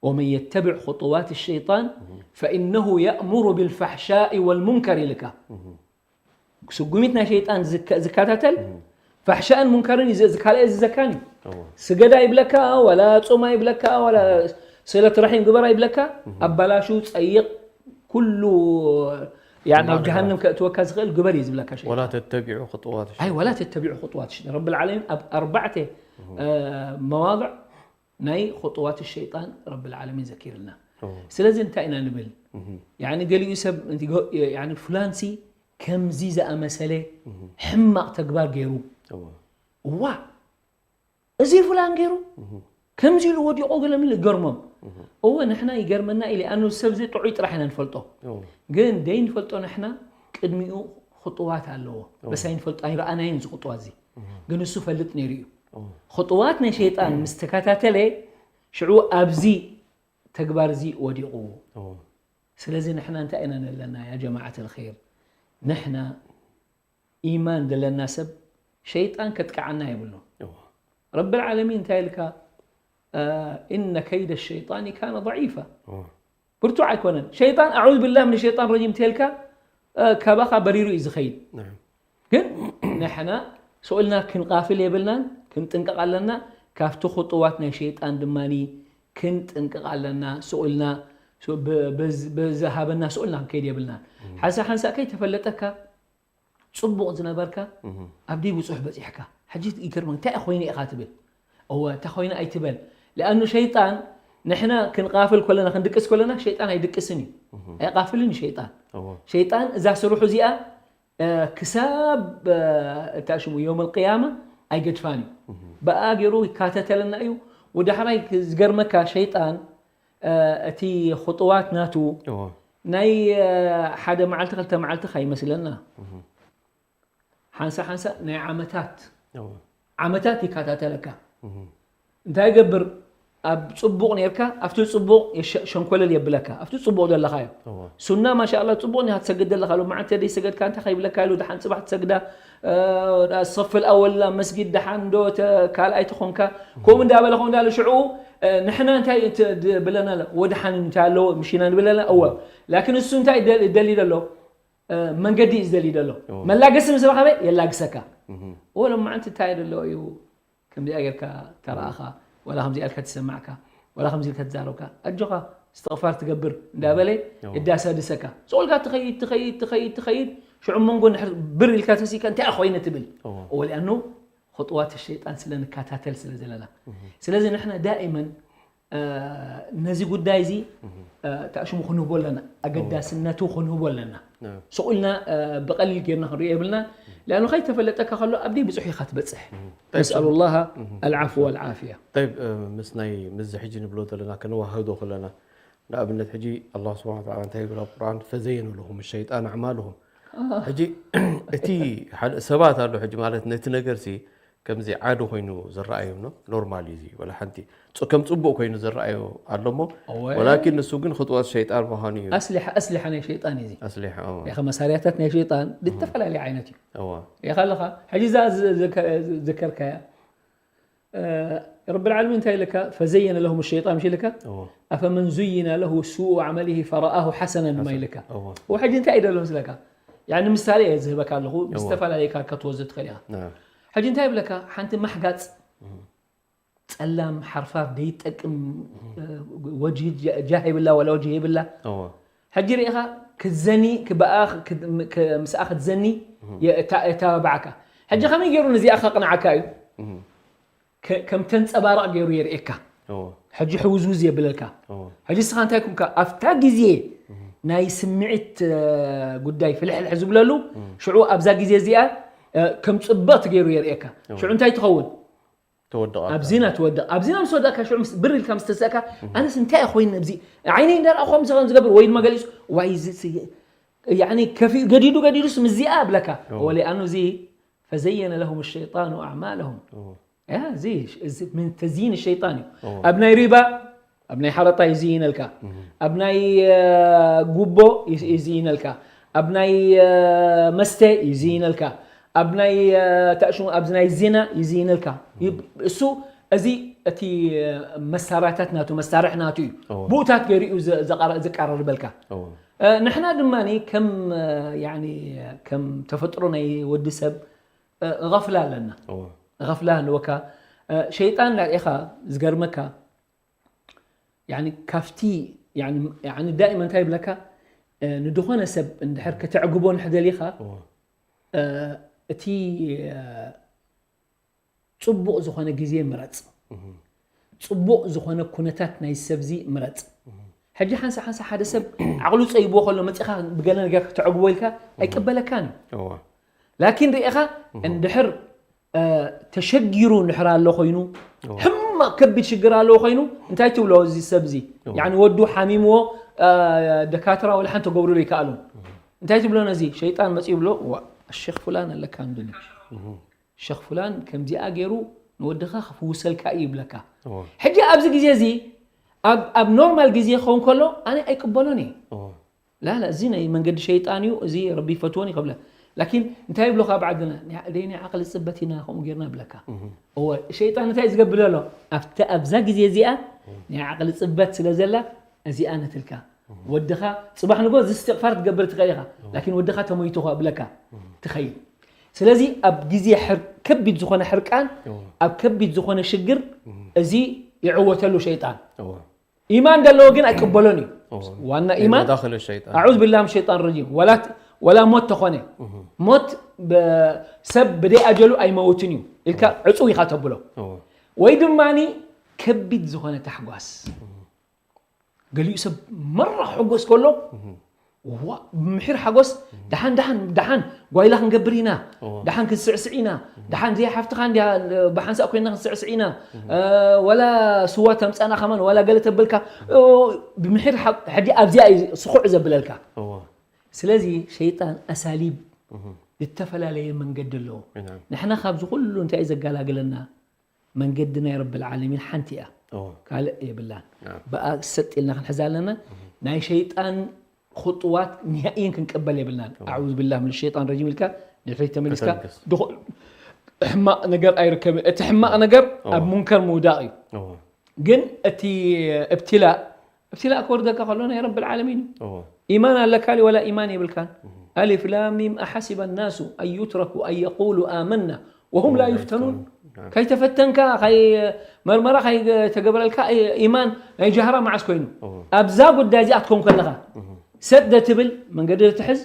"ወመን የተብዕ ኹጡዋት ሸይጣን ፈኢነሁ የእሙሩ ቢልፋሕሻኢ ወልሙንከር" ኢልካ። ስጉሚት ናይ ሸይጣን ዝከ-፣ ዝከታተል ፋሕሻእን ሙንከርን እዩ፣ እዚ ካልእ ዝዘካን እዩ። እዎ። ስገዳ ይብለካ፣ ዋላ ጾማ ይብለካ፣ ዋላ ስለት ረሒም ግበራ ይብለካ፣ ኣባላሹ፣ ጸይቕ፣ ኩሉ፣ ያኒ፣ ናብ ጀሃነም ከእትወካ ዝኽእል ግበር እዩ ዝብለካ ሸይጣን። ወላ ተተቢዑ ኹጡዋት ኣይ፣ ወላ ተተቢዑ ኹጡዋት ሸይጣን። ረብል ዓለሚን ኣብ ኣርባዕተ፣ እ፣ መዋضዕ ናይ ኹጡዋት ሸይጣን ረብል ዓለሚን ዘኪርልና። እዎ። ስለዚ እንታይ ኢና ንብል? ያኒ ገሊኡ ሰብ፣ ያኒ ፍላንሲ ከምዚ ዝኣመሰለ ሕማቕ ተግባር ገይሩ። እዎ። እዋ፣ እዚ ፍላን ገይሩ ከምዚ ኢሉ ወዲቑ ገለ ሚሉ ይገርሞም። እወ፣ ንሕና ይገርመና ኢለ፣ ኣኑ ሰብ እዚ ጥዑይ ጥራሕ ኢና ንፈልጦ። እዎ። ግን ደይንፈልጦ ንሕና ቅድሚኡ ኹጡዋት ኣለዎ። እዎ። በስ ኣይንፈልጦ፣ ኣይረኣናዮን እዚ ኹጡዋት እዚ። ግን እሱ ፈልጥ ነይሩ እዩ። እዎ። ኹጡዋት ናይ ሸይጣን ምስ ተከታተለ፣ ሽዑ ኣብዚ ተግባር እዚ ወዲቑ። እዎ። ስለዚ ንሕና እንታይ ኢና ነለና፣ ያ ጀማዓት ኣልኸይር? ንሕና ኢማን ዘለና ሰብ ሸይጣን ከጥቅዓና የብሉን። እዎ። ረብል ዓለሚን እንታይ ኢልካ? እ፣ "ኢነ ከይደ ሸይጣኒ ካነ ضعيفا።" እዎ። ብርቱዕ ኣይኮነን። ሸይጣን፣ "ኣዑዙ ቢላህ ሚነ ሸይጣን ረጂም" እንተልካ፣ እ፣ ካባኻ በሪሩ እዩ ዝኸይድ። ናም። ግን ንሕና ስኡልና ክንቃፍል የብልናን፣ ክንጥንቀቕ ኣለና። ካብቲ ኹጡዋት ናይ ሸይጣን ድማኒ ክንጥንቀቕ ኣለና። ስኡልና፣ ሱ-፣ ብ-፣ በዝ-፣ ብዝሃበና ስኡልና ክንከይድ የብልናን። ሓንሳ ሓንሳ ከይተፈለጠካ፣ ጽቡቕ ዝነበርካ፣ ኣብ ደይ ብዙሕ በጺሕካ። ሕጂ ይገርመኒ፣ እንታይ ኮይነ ኢኻ ትብል? እወ፣ እንታይ ኮይነ ኣይትበል። ለኣኑ ሸይጣን፣ ንሕና ክንቃፍል ከለና፣ ክንድቅስ ከለና፣ ሸይጣን ኣይድቅስን እዩ። ኣይቃፍልን ሸይጣን። እወ። ሸይጣን እዛ ስርሑ እዚኣ፣ እ፣ ክሳብ፣ እ፣ እታ ሽሙ የውመል ቅያማ ኣይገድፋን እዩ። ብኣ ገይሩ ይካተተለና እዩ። ወደ ሓራይ ዝገርመካ ሸይጣን፣ እቲ ኹጥዋት ናቱ ናይ ሓደ መዓልቲ ክልተ መዓልቲ ከይመስለና ሓንሳ ሓንሳ ናይ ዓመታት ዓመታት ይከታተለካ። እንታይ ገብር ኣብ ጽቡቕ ኔርካ ኣብቲ ጽቡቕ ሸንኮለል የብለካ ኣብቲ ጽቡቕ ዘለኻዮ። ሱና ማሻላ ጽቡቕ ኔካ ትሰግድ ዘለኻ ሎ መዓልተ ደይ ሰገድካ እንታይ ከይብለካ ኢሉ ድሓን ጽባሕ ትሰግዳ ሰፍል ኣወልና መስጊድ ድሓን ዶ ካልኣይ ትኾንካ። ከምኡ እንዳበለ ከምኡ እንዳለ ሽዑ ንሕና እንታይ ብለና ወድሓን እንታይ ኣለዎ ምሽና ንብለና እወ። ላኪን እሱ እንታይ ደሊ ደሎ መንገዲ እዩ ዝደሊ ዘሎ። መላገሲ ምስ ረኸበ የላግሰካ። ወሎም መዓንቲ እንታይ ደሎ እዩ ከምዚኣ ጌርካ ተረኣኻ ወላ ከምዚኣ ኢልካ ትሰማዕካ ወላ ከምዚ ኢልካ ትዛረብካ ኣጆኻ እስትቕፋር ትገብር እንዳበለ እዳሳድሰካ። ሰቑልካ ትኸይድ ትኸይድ ትኸይድ ትኸይድ ሽዑ መንጎ ንድሕር ብር ኢልካ ተሲእካ እንታይ ኮይነ ትብል። ወሊኣኑ ኹጥዋት ሸይጣን ስለ ንከታተል ስለ ዘለና። ስለዚ ንሕና ዳኢመን ነዚ ጉዳይ እዚ ተኣሽሙ ክንህቦ ኣለና፣ ኣገዳስነቱ ክንህቦ ኣለና። ስቕ ኢልና ብቐሊል ጌርና ክንሪኦ የብልና። ለኣኑ ከይተፈለጠካ ከሎ ኣብ ደይ ብጹሕ ኢኻ ትበጽሕ። ነስኣሉ ላሃ ኣልዓፍወ ወልዓፍያ። ጠይብ፣ ምስ ናይ ምስዚ ሕጂ ንብሎ ዘለና ከነዋህዶ ከለና ንኣብነት ሕጂ ኣላህ ስብሓነ ወተዓላ እንታይ ይብል ኣብ ቁርኣን ፈዘየነ ለሁም ሸይጣን ኣዕማልሁም። ሕጂ እቲ ሓደ ሰባት ኣሎ ሕጂ ማለት ነቲ ነገር ሲ ከምዚ ዓዲ ኮይኑ ዝረኣዮም ነው ኖርማል እዩ እዚ ወላ ሓንቲ ፅ- ከም ፅቡቅ ኮይኑ ዝረኣዮ ኣሎ እሞ እወ። ወላኪን ንሱ ግን ክጥወት ሸይጣን ምዃኑ እዩ ኣስሊሓ ኣስሊሓ ናይ ሸይጣን እዩ እዚ ኣስሊሕ ኦ፣ ኢኻ መሳርያታት ናይ ሸይጣን ብዝተፈላለየ ዓይነት እዩ እዋ ኢኻ ኣለኻ ሕጂ እዛ ዝ- ዝከ- ዝከርካያ ረብ ልዓለሚን እንታይ ኢልካ ፈዘየነ ለሁም ሸይጣን ምሽ ኢልካ እዋ ኣፈመን ዙይነ ለሁ ሱኡ ዓመሊሂ ፈረኣሁ ሓሰነን ድማ ኢልካ እዋ እዋ ሕጂ እንታይ እዩ ደሎ ምስለካ ያኒ ምሳሌ እየ ዝህበካ ኣለኹ ብዝተፈላለየ ኢልካ ክትወስዶ ትኽእል ኢኻ ናም ሕጂ እንታይ ይብለካ ሓንቲ ማሕጋፅ ጸላም ሓርፋፍ ደይጠቅም ወጅሂ ጃህ የብላ ዋላ ወጅሂ የብላ እዋ ሕጂ ርኢኻ ክትዘኒ ክበኣ ምስኣ ክትዘኒ የተባብዓካ ሕጂ ከመይ ገይሩ ንዚኣ ከቕንዓካ እዩ ከም ተንጸባርቕ ገይሩ የርእየካ ሕጂ ሕውዝውዝ የብለልካ ሕጂ ስኻ እንታይ ኩንካ ኣብታ ግዜ ናይ ስምዒት ጉዳይ ፍልሕልሕ ዝብለሉ ሽዑ ኣብዛ ግዜ እዚኣ ከም ጽብቕቲ ገይሩ የርእየካ ሽዑ እንታይ ትኸውን ኣብዚና ትወድቕ ኣብዚና ምስ ወደቕካ ሽዑ ብር ኢልካ ምስ ተሰእካ ኣነስ እንታይ ኮይኑ እዚ ዓይነይ እንዳርኣኹ ከምዚ ከም ዝገብር ወይ ድማ ገሊጹ ዋይ እዚ ገዲዱ ገዲዱስ ምስዚኣ እብለካ ወሊኣኑ እዚ ፈዘየነ ለሁም ሸይጣኑ ኣዕማለሁም እዚ ምን ተዝይን ሸይጣን እዩ ኣብ ናይ ሪባ ኣብ ናይ ሓረጣ ይዝይነልካ ኣብ ናይ ጉቦ ይዝይነልካ ኣብ ናይ መስተ ይዝይነልካ ኣብ ናይ ተእሽሙ ኣብዚ ናይ ዜና ይዝይነልካ እሱ እዚ እቲ መሳርያታት ናቱ መሳርሒ ናቱ እዩ ብኡታት ገይሩ እዩ ዝቃረርበልካ ንሕና ድማ ከም ከም ተፈጥሮ ናይ ወዲ ሰብ غفلة ኣለና غفلة ኣለወካ ሸይጣን ርኢኻ ዝገርመካ ካብቲ ዳእማ እንታይ ይብለካ ንድኾነ ሰብ እንድሕር ከተዕግቦ እንድሕር ደሊኻ እቲ ፅቡቕ ዝኾነ ግዜ ምረፅ ፅቡቕ ዝኾነ ኩነታት ናይ ሰብዚ ምረፅ ሕጂ ሓንሳ ሓንሳ ሓደ ሰብ ዓቕሉ ፀይብዎ ከሎ መፂኻ ብገለ ነገር ከተዕግቦ ኢልካ ኣይቅበለካን እዩ ላኪን ርኢኻ እንድሕር ተሸጊሩ እንድሕር ኣሎ ኮይኑ ሕማቕ ከቢድ ሽግር ኣለዎ ኮይኑ እንታይ ትብሎ እዚ ሰብ እዚ ያኒ ወዱ ሓሚምዎ ደካትራ ወላ ሓንቲ ገብሩ ይከኣሉ እንታይ ትብሎ ነዚ ሸይጣን መፂ ይብሎ ዋ ሸክ ፍላን ኣለካ እንድኒ ሸክ ፍላን ከምዚኣ ገይሩ ንወድኻ ክፍውሰልካ እዩ ይብለካ ሕጂ ኣብዚ ግዜ እዚ ኣብ ኖርማል ግዜ ክኸውን ከሎ ኣነ ኣይቅበሎን እየ ላላ እዚ ናይ መንገዲ ሸይጣን እዩ እዚ ረቢ ይፈትዎን ይኸብለ ላኪን እንታይ ይብሉካ ኣብ ዓድና ደይ ናይ ዓቕሊ ፅበት ኢና ከምኡ ጌርና ይብለካ እወ ሸይጣን እንታይ ዝገብር ዘሎ ኣብቲ ኣብዛ ግዜ እዚኣ ናይ ዓቕሊ ፅበት ስለ ዘላ እዚኣ ነትልካ ወድኻ ፅባሕ ንጎ እዚ እስትቕፋር ትገብር ትኽእል ኢኻ ላኪን ወድኻ ተሞይቱ ብለካ ትኸይድ ስለዚ ኣብ ግዜ ከቢድ ዝኾነ ሕርቃን ኣብ ከቢድ ዝኾነ ሽግር እዚ ይዕወተሉ ሸይጣን ኢማን ዘለዎ ግን ኣይቅበሎን እዩ ዋና ኢማን ኣዑዝ ቢላ ምን ሸይጣን ረጂም ወላ ሞት ተኾነ ሞት ሰብ ብደይ ኣጀሉ ኣይመውትን እዩ ኢልካ ዕፁው ኢኻ ተብሎ ወይ ድማ ከቢድ ዝኾነ ታሕጓስ ገሊኡ ሰብ መራ ክሕጎስ ከሎ ዋ ብምሒር ሓጎስ ደሓን ደሓን ደሓን ጓይላ ክንገብር ኢና፣ ደሓን ክንስዕስዕ ኢና፣ ደሓን እዚኣ ሓፍትኻ እንዲያ ብሓንሳእ ኮይና ክንስዕስዕ ኢና፣ ወላ ስዋ ተምፀና ከማን ዋላ ገለ ተብልካ ብምሒር ሕጂ ኣብዚኣ እዩ ስኹዕ ዘብለልካ። ስለዚ ሸይጣን ኣሳሊብ ዝተፈላለየ መንገዲ ኣለዎ። ንሕና ካብዚ ኩሉ እንታይ እዩ ዘጋላግለና? መንገዲ ናይ ረብል ዓለሚን ሓንቲ እያ፣ ካልእ የብላን። ብኣ ሰጥ ኢልና ክንሕዛ ኣለና። ናይ ሸይጣን ኹጥዋት ኒሃእየን ክንቀበል የብልናን። ኣዑዙ ቢላህ ምን ሸይጣን ረጂም ኢልካ ድሕሪት ተመሊስካ ሕማቕ ነገር ኣይርከብን። እቲ ሕማቕ ነገር ኣብ ሙንከር ምውዳቕ እዩ። ግን እቲ እብትላእ እብትላእ ክወርደካ ከሎ ናይ ረብል ዓለሚን እዩ። ኢማን ኣለካ ወላ ኢማን የብልካን። ኣሊፍ ላም ሚም ኣሓሲበ ናሱ ኣን ዩትረኩ ኣን የቁሉ ኣመና ወሁም ላ ዩፍተኑን። ከይተፈተንካ መርመራ ከይተገበረልካ ኢማን ናይ ጃህራ መዓስ ኮይኑ? ኣብዛ ጉዳይ እዚኣ ትኮን ከለኻ ሰጥ ትብል መንገዲ ትሕዝ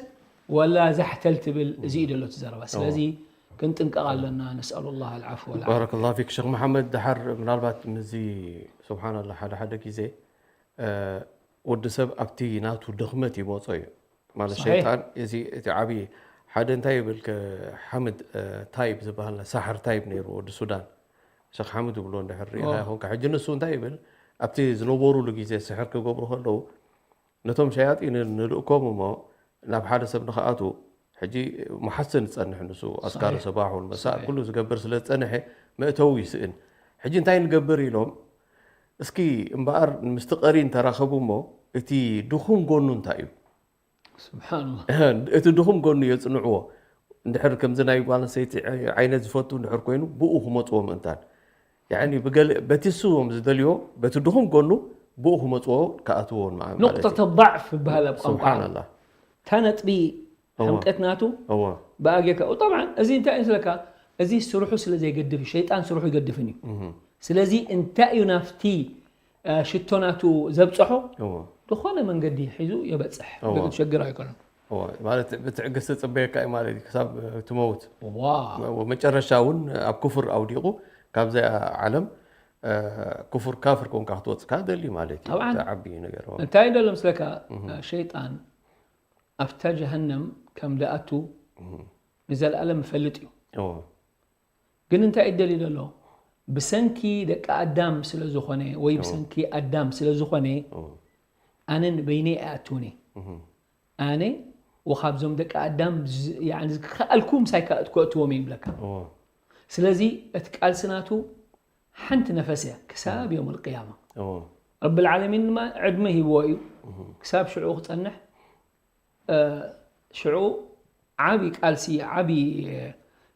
ወላ ዛሕተል ትብል እዚ እዩ ደሎ ትዘረባ። ስለዚ ክንጥንቀቕ ኣለና። ነስኣሉ ላህ ኣልዓፍወ ወልዓፍያ። ባረከላሁ ፊክ ሸኽ መሓመድ። ድሓር ምናልባት ምዚ ስብሓንላ ሓደ ሓደ ግዜ ወዲ ሰብ ኣብቲ ናቱ ድኽመት ይመጾ እዩ ማለት ሸይጣን እዚ እቲ ዓብዪ ሓደ እንታይ ይብል ሓምድ ታይብ ዝበሃል ሳሕር ታይብ ነይሩ ወዲ ሱዳን ሸኽ ሓምድ ይብሎ እንድሕር ሪኢኻ ይኾንካ ሕጂ ንሱ እንታይ ይብል ኣብቲ ዝነበሩሉ ግዜ ስሕር ክገብሩ ከለዉ ነቶም ሸያጢን ንልእኮም እሞ ናብ ሓደ ሰብ ንኽኣቱ ሕጂ መሓሰን ዝጸንሕ ንሱ ኣስካሪ ሰባሕ ወልመሳእ ኩሉ ዝገብር ስለ ዝጸንሐ መእተዊ ይስእን ሕጂ እንታይ ንገብር ኢሎም እስኪ እምበኣር ምስቲ ቀሪ እንተራኸቡ እሞ እቲ ድኹም ጎኑ እንታይ እዩ ስብሓንላ እቲ ድኹም ጎኑ የጽንዕዎ እንድሕር ከምዚ ናይ ጓል ኣንስተይቲ ዓይነት ዝፈቱ እንድሕር ኮይኑ ብኡ ክመጽዎ ምእንታን ያኒ ብገለ በቲ እሱ ዝደልዮ በቲ ድኹም ጎኑ ብኡ ክመጽዎ ክኣትዎ ንቁጠተ ضعፍ ይበሃል ኣብ ቋንቋ ስብሓንላ እታ ነጥቢ ሕምቀት ናቱ ብኣጌካ ጠብዓ እዚ እንታይ እዩ ስለካ እዚ ስርሑ ስለ ዘይገድፍ ሸይጣን ስርሑ ይገድፍን እዩ ስለዚ እንታይ እዩ ናፍቲ ሽቶ ናቱ ዘብፅሖ ዝኾነ መንገዲ ሒዙ የበፅሕ ሸግር ኣይኮነን ማለት ብትዕግስቲ ፅበየካ እዩ ማለት እዩ ክሳብ ትመውት መጨረሻ እውን ኣብ ክፍር ኣውዲቑ ካብዛ ዓለም ክፉር ካፍር ኮንካ ክትወፅካ ደሊ ማለት እዩ ዓቢ ነገር እንታይ ደሎ ምስለካ ሸይጣን ኣብታ ጀሃነም ከም ደኣቱ ንዘለኣለም ይፈልጥ እዩ ግን እንታይ እዩ ደልዩ ዘሎ ብሰንኪ ደቂ ኣዳም ስለ ዝኾነ ወይ ብሰንኪ ኣዳም ስለ ዝኾነ ኣነ ንበይነይ ኣይኣትውን እየ ኣነ ወኻብዞም ደቂ ኣዳም ዝከኣልኩ ምሳይ ከእትዎም ይብለካ ስለዚ እቲ ቃልሲ ናቱ ሓንቲ ነፈስ እያ ክሳብ ዮም ልቅያማ ረቢ ልዓለሚን ድማ ዕድመ ሂብዎ እዩ ክሳብ ሽዑ ክፀንሕ ሽዑ ዓብዪ ቃልሲ ዓብዪ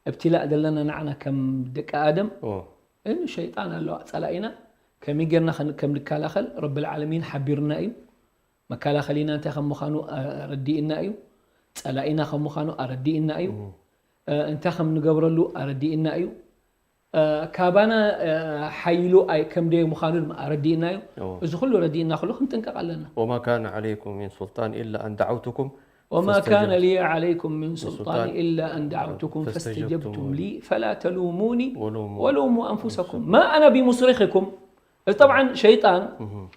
እብትላእ ዘለና ንዓና ከም ደቂ ኣደም ሸይጣን ኣለዋ ፀላኢና ከመይ ጌርና ከም ንከላኸል ረቢ ልዓለሚን ሓቢርና እዩ መከላኸሊና እንታይ ከም ምዃኑ ኣረዲእና እዩ ፀላኢና ከም ምዃኑ ኣረዲእና እዩ እንታይ ከም ንገብረሉ ኣረዲእና እዩ ካባና ሓይሉ ከም ደይ ምዃኑ ድማ ኣረዲእና እዩ እዚ ኩሉ ረዲእና ኩሉ ክንጥንቀቕ ኣለና وما كان عليكم من سلطان إلا أن دعوتكم وما كان لي عليكم من سلطان إلا أن دعوتكم فاستجبتم لي فلا تلوموني ولوموا أنفسكم ما أنا بمصرخكم እዚ طبعا ሸይጣን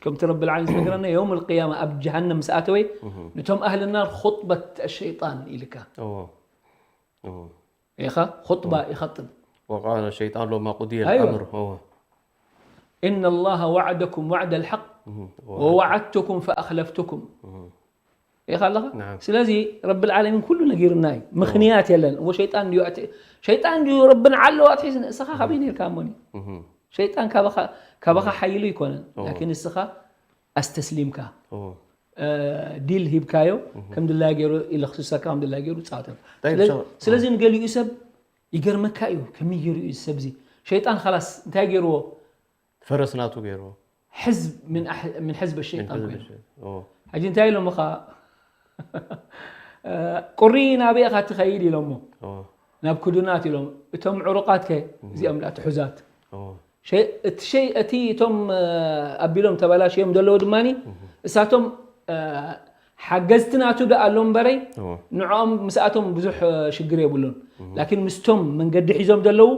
ከምቲ ረቢ ልዓለሚን ዝነገረና የውም ልቅያማ ኣብ ጀሃነም ምስ ኣተወ ነቶም ኣህሊ ናር ኹጥበት ሸይጣን ኢልካ ኢኻ ኹጥባ ይኸጥብ وقال الشيطان لما قضي الأمر إن الله وعدكم وعد الحق ووعدتكم فأخلفتكم ኢኻ ኣለኻ ስለዚ ረቢ ልዓለሚን ኩሉ ነጊርና እዩ ምኽንያት የለን እሞ ሸይጣን ድዩ ሸይጣን ድዩ ረቢ ንዓለዋ ኣትሒዝ ንእስኻ ካበይ ነርካ እሞኒ ሸይጣን ካባኻ ሓይሉ ይኮነን ላኪን ንስኻ ኣስተስሊምካ ዲል ሂብካዮ ከም ድላይ ገይሩ ይለኽስሰካ ከም ድላይ ገይሩ ፃወተካ ስለዚ ንገሊኡ ሰብ ይገርመካ እዩ ከመይ ገይሩ እዩ ሰብዚ ሸይጣን ኻላስ እንታይ ገይርዎ ፈረስ ናቱ ገይርዎ ሕዝብ ምን ሕዝብ ሸይጣን ኮይኑ ሕጂ እንታይ ኢሎምኻ ቁሪ ናበይ ኢኻ ትኸይድ ኢሎሞ ናብ ክዱናት ኢሎም እቶም ዕሩቃት ከ እዚኦም ዳ ትሑዛት እቲ ሸይ እቲ እቶም ኣቢሎም ተበላሽዮም ዘለዉ ድማ እሳቶም ሓገዝቲ ናቱ ዶ ኣሎ እምበረይ ንዕኦም ምስኣቶም ብዙሕ ሽግር የብሉን ላኪን ምስቶም መንገዲ ሒዞም ዘለዉ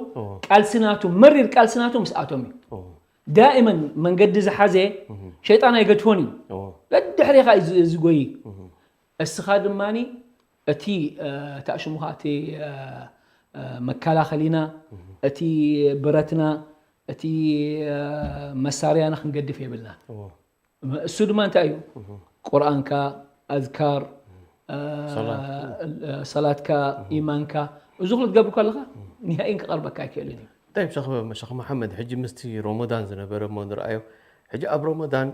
ቃልሲ ናቱ መሪር ቃልሲ ናቱ ምስኣቶም እዩ ዳእመን መንገዲ ዝሓዘ ሸይጣን ኣይገድፎን እዩ ደድሕሪኻ እዩ ዝጎይ እስኻ ድማኒ እቲ ታሽሙኻ እቲ መከላኸሊና እቲ ብረትና እቲ መሳርያና ክንገድፍ የብልና። እሱ ድማ እንታይ እዩ? ቁርኣንካ፣ ኣዝካር፣ ሰላትካ፣ ኢማንካ፣ እዚ ኩሉ ትገብር ከለኻ ንሃይን ክቐርበካ ኣይክእልን እዩ። እንታይ ሸኽ መሓመድ፣ ሕጂ ምስቲ ሮሞዳን ዝነበረ እሞ ንርኣዮ። ሕጂ ኣብ ሮሞዳን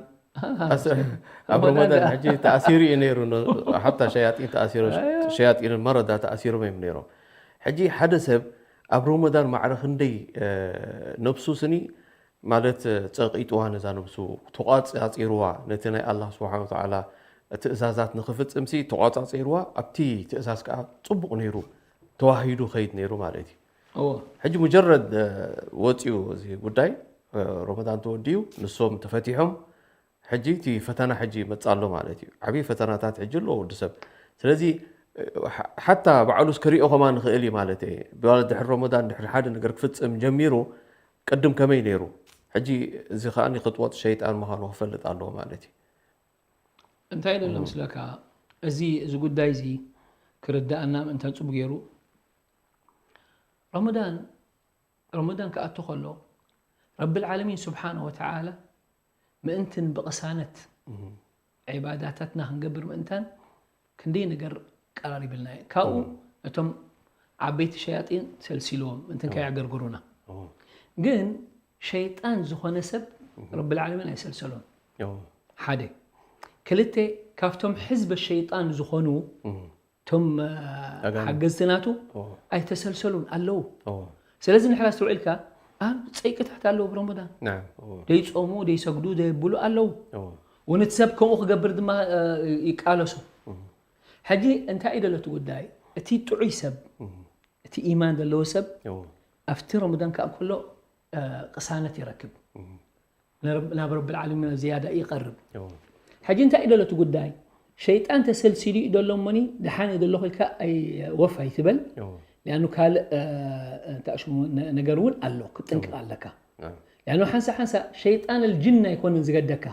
ኣብ ሮመዳን ሕጂ ተኣሲሩ እዩ ነይሩ። ሓታ ሸያጢን ተኣሲሩ፣ ሸያጢንን መረዳ ተኣሲሮም እዮም ነይሮም። ሕጂ ሓደ ሰብ ኣብ ሮመዳን ማዕረ ክንደይ ነብሱ ስኒ ማለት ጸቂጥዋ፣ ነዛ ነብሱ ተቋጻጺርዋ፣ ነቲ ናይ ኣላህ ስብሓነ ወተዓላ ትእዛዛት ንኽፍጽምሲ ተቋጻጺርዋ፣ ኣብቲ ትእዛዝ ከዓ ጽቡቕ ነይሩ ተዋሂዱ ኸይድ ነይሩ ማለት እዩ። ሕጂ ሙጀረድ ወፂኡ እዚ ጉዳይ ሮመዳን ተወዲኡ ንሶም ተፈቲሖም ሕጂ እቲ ፈተና ሕጂ ይመፅእ ኣሎ ማለት እዩ። ዓብዪ ፈተናታት ሕጂ ኣሎ ወዲ ሰብ። ስለዚ ሓታ ባዕሉስ ክሪኦ ከማን ንኽእል እዩ ማለት እየ። ድሕሪ ሮመዳን ድሕሪ ሓደ ነገር ክፍፅም ጀሚሩ ቅድም ከመይ ነይሩ? ሕጂ እዚ ከዓ ክጥወጥ ሸይጣን ምዃኑ ክፈልጥ ኣለዎ ማለት እዩ። እንታይ ኢለ ኣሎ ምስለካ? እዚ እዚ ጉዳይ እዚ ክርዳኣና ምእንታን ፅቡቅ ገይሩ ረመዳን ረመዳን ክኣቱ ከሎ ረብል ዓለሚን ስብሓነ ወተዓላ ምእንትን ብቕሳነት ዒባዳታትና ክንገብር ምእንታን ክንደይ ነገር ቀራሪብልና እዩ። ካብኡ እቶም ዓበይቲ ሸያጢን ሰልሲልዎም ምእንትን ከየዕገርግሩና። ግን ሸይጣን ዝኾነ ሰብ ረብል ዓለሚን ኣይሰልሰሎን። ሓደ። ክልተ፣ ካብቶም ሕዝበ ሸይጣን ዝኾኑ እቶም ሓገዝቲ ናቱ ኣይተሰልሰሉን ኣለዉ። ስለዚ ንሕና ኣስተውዒልካ ኣብ ፀይቅታት ኣለዉ ብረመዳን ደይፆሙ ደይሰግዱ ደየብሉ ኣለዉ። እውን እቲ ሰብ ከምኡ ክገብር ድማ ይቃለሱ። ሕጂ እንታይ እዩ ደሎ እቲ ጉዳይ? እቲ ጥዑይ ሰብ እቲ ኢማን ዘለዎ ሰብ ኣብቲ ረመዳን ከዓ ከሎ ቅሳነት ይረክብ። ናብ ረብል ዓለሚን ዝያዳ ይቐርብ። ሕጂ እንታይ እዩ ደሎ እቲ ጉዳይ? ሸይጣን ተሰልሲሉ እዩ ደሎ እሞኒ ደሓን እዩ ደሎ ኢልካ ወፍ ኣይትበል። ሊኣኑ ካልእ እንታይ ሽሙ ነገር እውን ኣሎ ክጥንቅቕ ኣለካ። ሊኣኑ ሓንሳ ሓንሳ ሸይጣን ልጅን ኣይኮነን ዝገደካ፣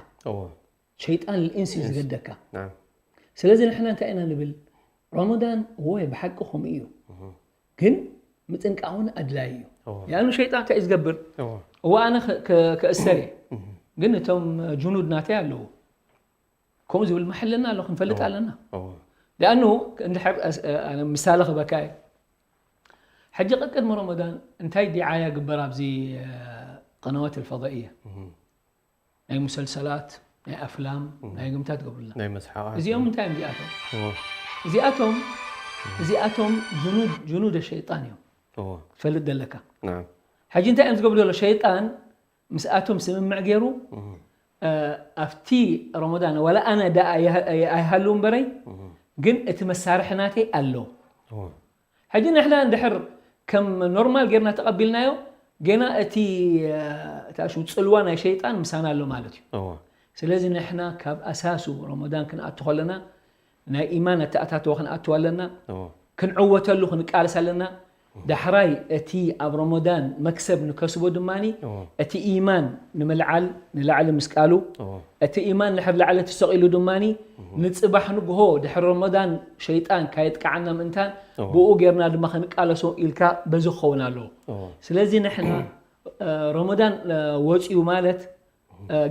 ሸይጣን ልኢንስ እዩ ዝገደካ። ስለዚ ንሕና እንታይ ኢና ንብል? ረመዳን ወይ ብሓቂ ከምኡ እዩ። ግን ምጥንቃቕ እውን ኣድላዪ እዩ። ያኑ ሸይጣን እንታይ እዩ ዝገብር? እዋ ኣነ ከእሰር እየ፣ ግን እቶም ጅኑድ ናተይ ኣለዉ። ከምኡ ዝብል መሐለና ኣሎ፣ ክንፈልጥ ኣለና። ሊኣኑ እንድሕር ምሳሌ ክበካ እየ። ሕጂ ቀቅድሚ ረመዳን እንታይ ዲዓያ ግበር ኣብዚ ቀነዋት ልፈضائية ናይ ሙሰልሰላት ናይ ኣፍላም ናይ ግምታት ገብሩልና። ናይ መስሓቓት እዚኦም እንታይ እዮም እዚኣቶም? እዚኣቶም እዚኣቶም ጅኑድ ጅኑድ ሸይጣን እዮም። ትፈልጥ ዘለካ። ሕጂ እንታይ እዮም ዝገብሩ ዘሎ? ሸይጣን ምስኣቶም ስምምዕ ገይሩ ኣብቲ ረመዳን ዋላ ኣነ ደኣ ኣይሃሉ እምበረይ ግን እቲ መሳርሒ ናተይ ኣሎ። ሕጂ ንሕና እንድሕር ከም ኖርማል ጌርና ተቐቢልናዮ ጌና እቲ ታሹ ፅልዋ ናይ ሸይጣን ምሳና ኣሎ ማለት እዩ። ስለዚ ንሕና ካብ ኣሳሱ ረመዳን ክንኣቱ ከለና ናይ ኢማን ኣተኣታትዋ ክንኣትዋ ኣለና። ክንዕወተሉ ክንቃለስ ኣለና። ዳሕራይ እቲ ኣብ ረመዳን መክሰብ ንከስቦ ድማ እቲ ኢማን ንምልዓል ንላዕሊ ምስቃሉ እቲ ኢማን ንሕር ላዕሊ ተሰቒሉ ድማ ንፅባሕ ንግሆ ድሕሪ ረመዳን ሸይጣን ካየጥቃዓና ምእንታን ብኡ ጌርና ድማ ክንቃለሶ ኢልካ በዚ ክኸውን ኣለዎ። ስለዚ ንሕና ረመዳን ወፂኡ ማለት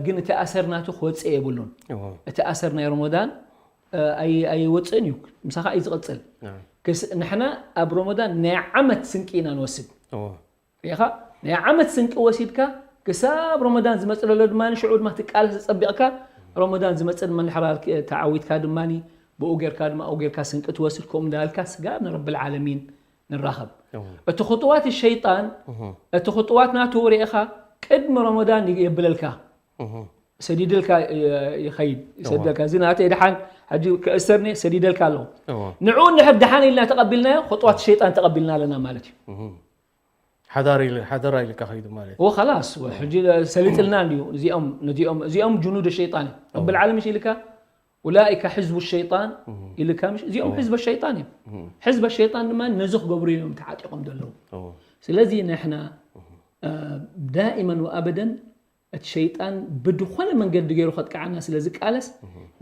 ግን እቲ ኣሰር ናቱ ክወፅእ የብሉን። እቲ ኣሰር ናይ ረመዳን ኣይወፅእን እዩ፣ ምሳኻ እዩ ዝቕፅል። ንሕና ኣብ ረመዳን ናይ ዓመት ስንቂ ኢና ንወስድ። ሪኢኻ ናይ ዓመት ስንቂ ወሲድካ ክሳብ ረመዳን ዝመፅእ ዘሎ ድማ ሽዑ ድማ ትቃለስ ተፀቢቕካ ረመዳን ዝመፅእ ድማ ንሕራር ተዓዊትካ ድማ ብኡ ጌርካ ድማ ኣብኡ ጌርካ ስንቂ ትወስድ ከምኡ እንዳበልካ ስጋብ ንረብል ዓለሚን ንራኸብ። እቲ ኹጥዋት ሸይጣን እቲ ኹጥዋት ናቱ ርኢኻ ቅድሚ ረመዳን የብለልካ ሰዲደልካ ይኸይድ ይሰደልካ እዚ ናተይ ድሓን ሕጂ ክእሰርኒ ሰዲደልካ ኣለኹ። ንዕኡ እንድሕር ድሓን ኢልና ተቐቢልናዮ ኹጥዋት ሸይጣን ተቐቢልና ኣለና ማለት እዩ። ሓዳር ኢለ ሓደራ ኢልካ ከይዱ ማለት እዩ። ወኸላስ ሕጂ ሰሊጥልና እንድዩ እዚኦም ነዚኦም እዚኦም ጅኑድ ሸይጣን እዮም። ረብል ዓለሚን ኢልካ ኡላኢከ ሕዝቡ ሸይጣን ኢልካ ምሽ እዚኦም ሕዝበ ሸይጣን እዮም። ሕዝበ ሸይጣን ድማ ነዚ ክገብሩ እዮም ተዓጢቖም ዘለዉ። ስለዚ ንሕና ዳኢመን ወኣበደን እቲ ሸይጣን ብድኾነ መንገዲ ገይሩ ከጥቅዓና ስለ ዝቃለስ፣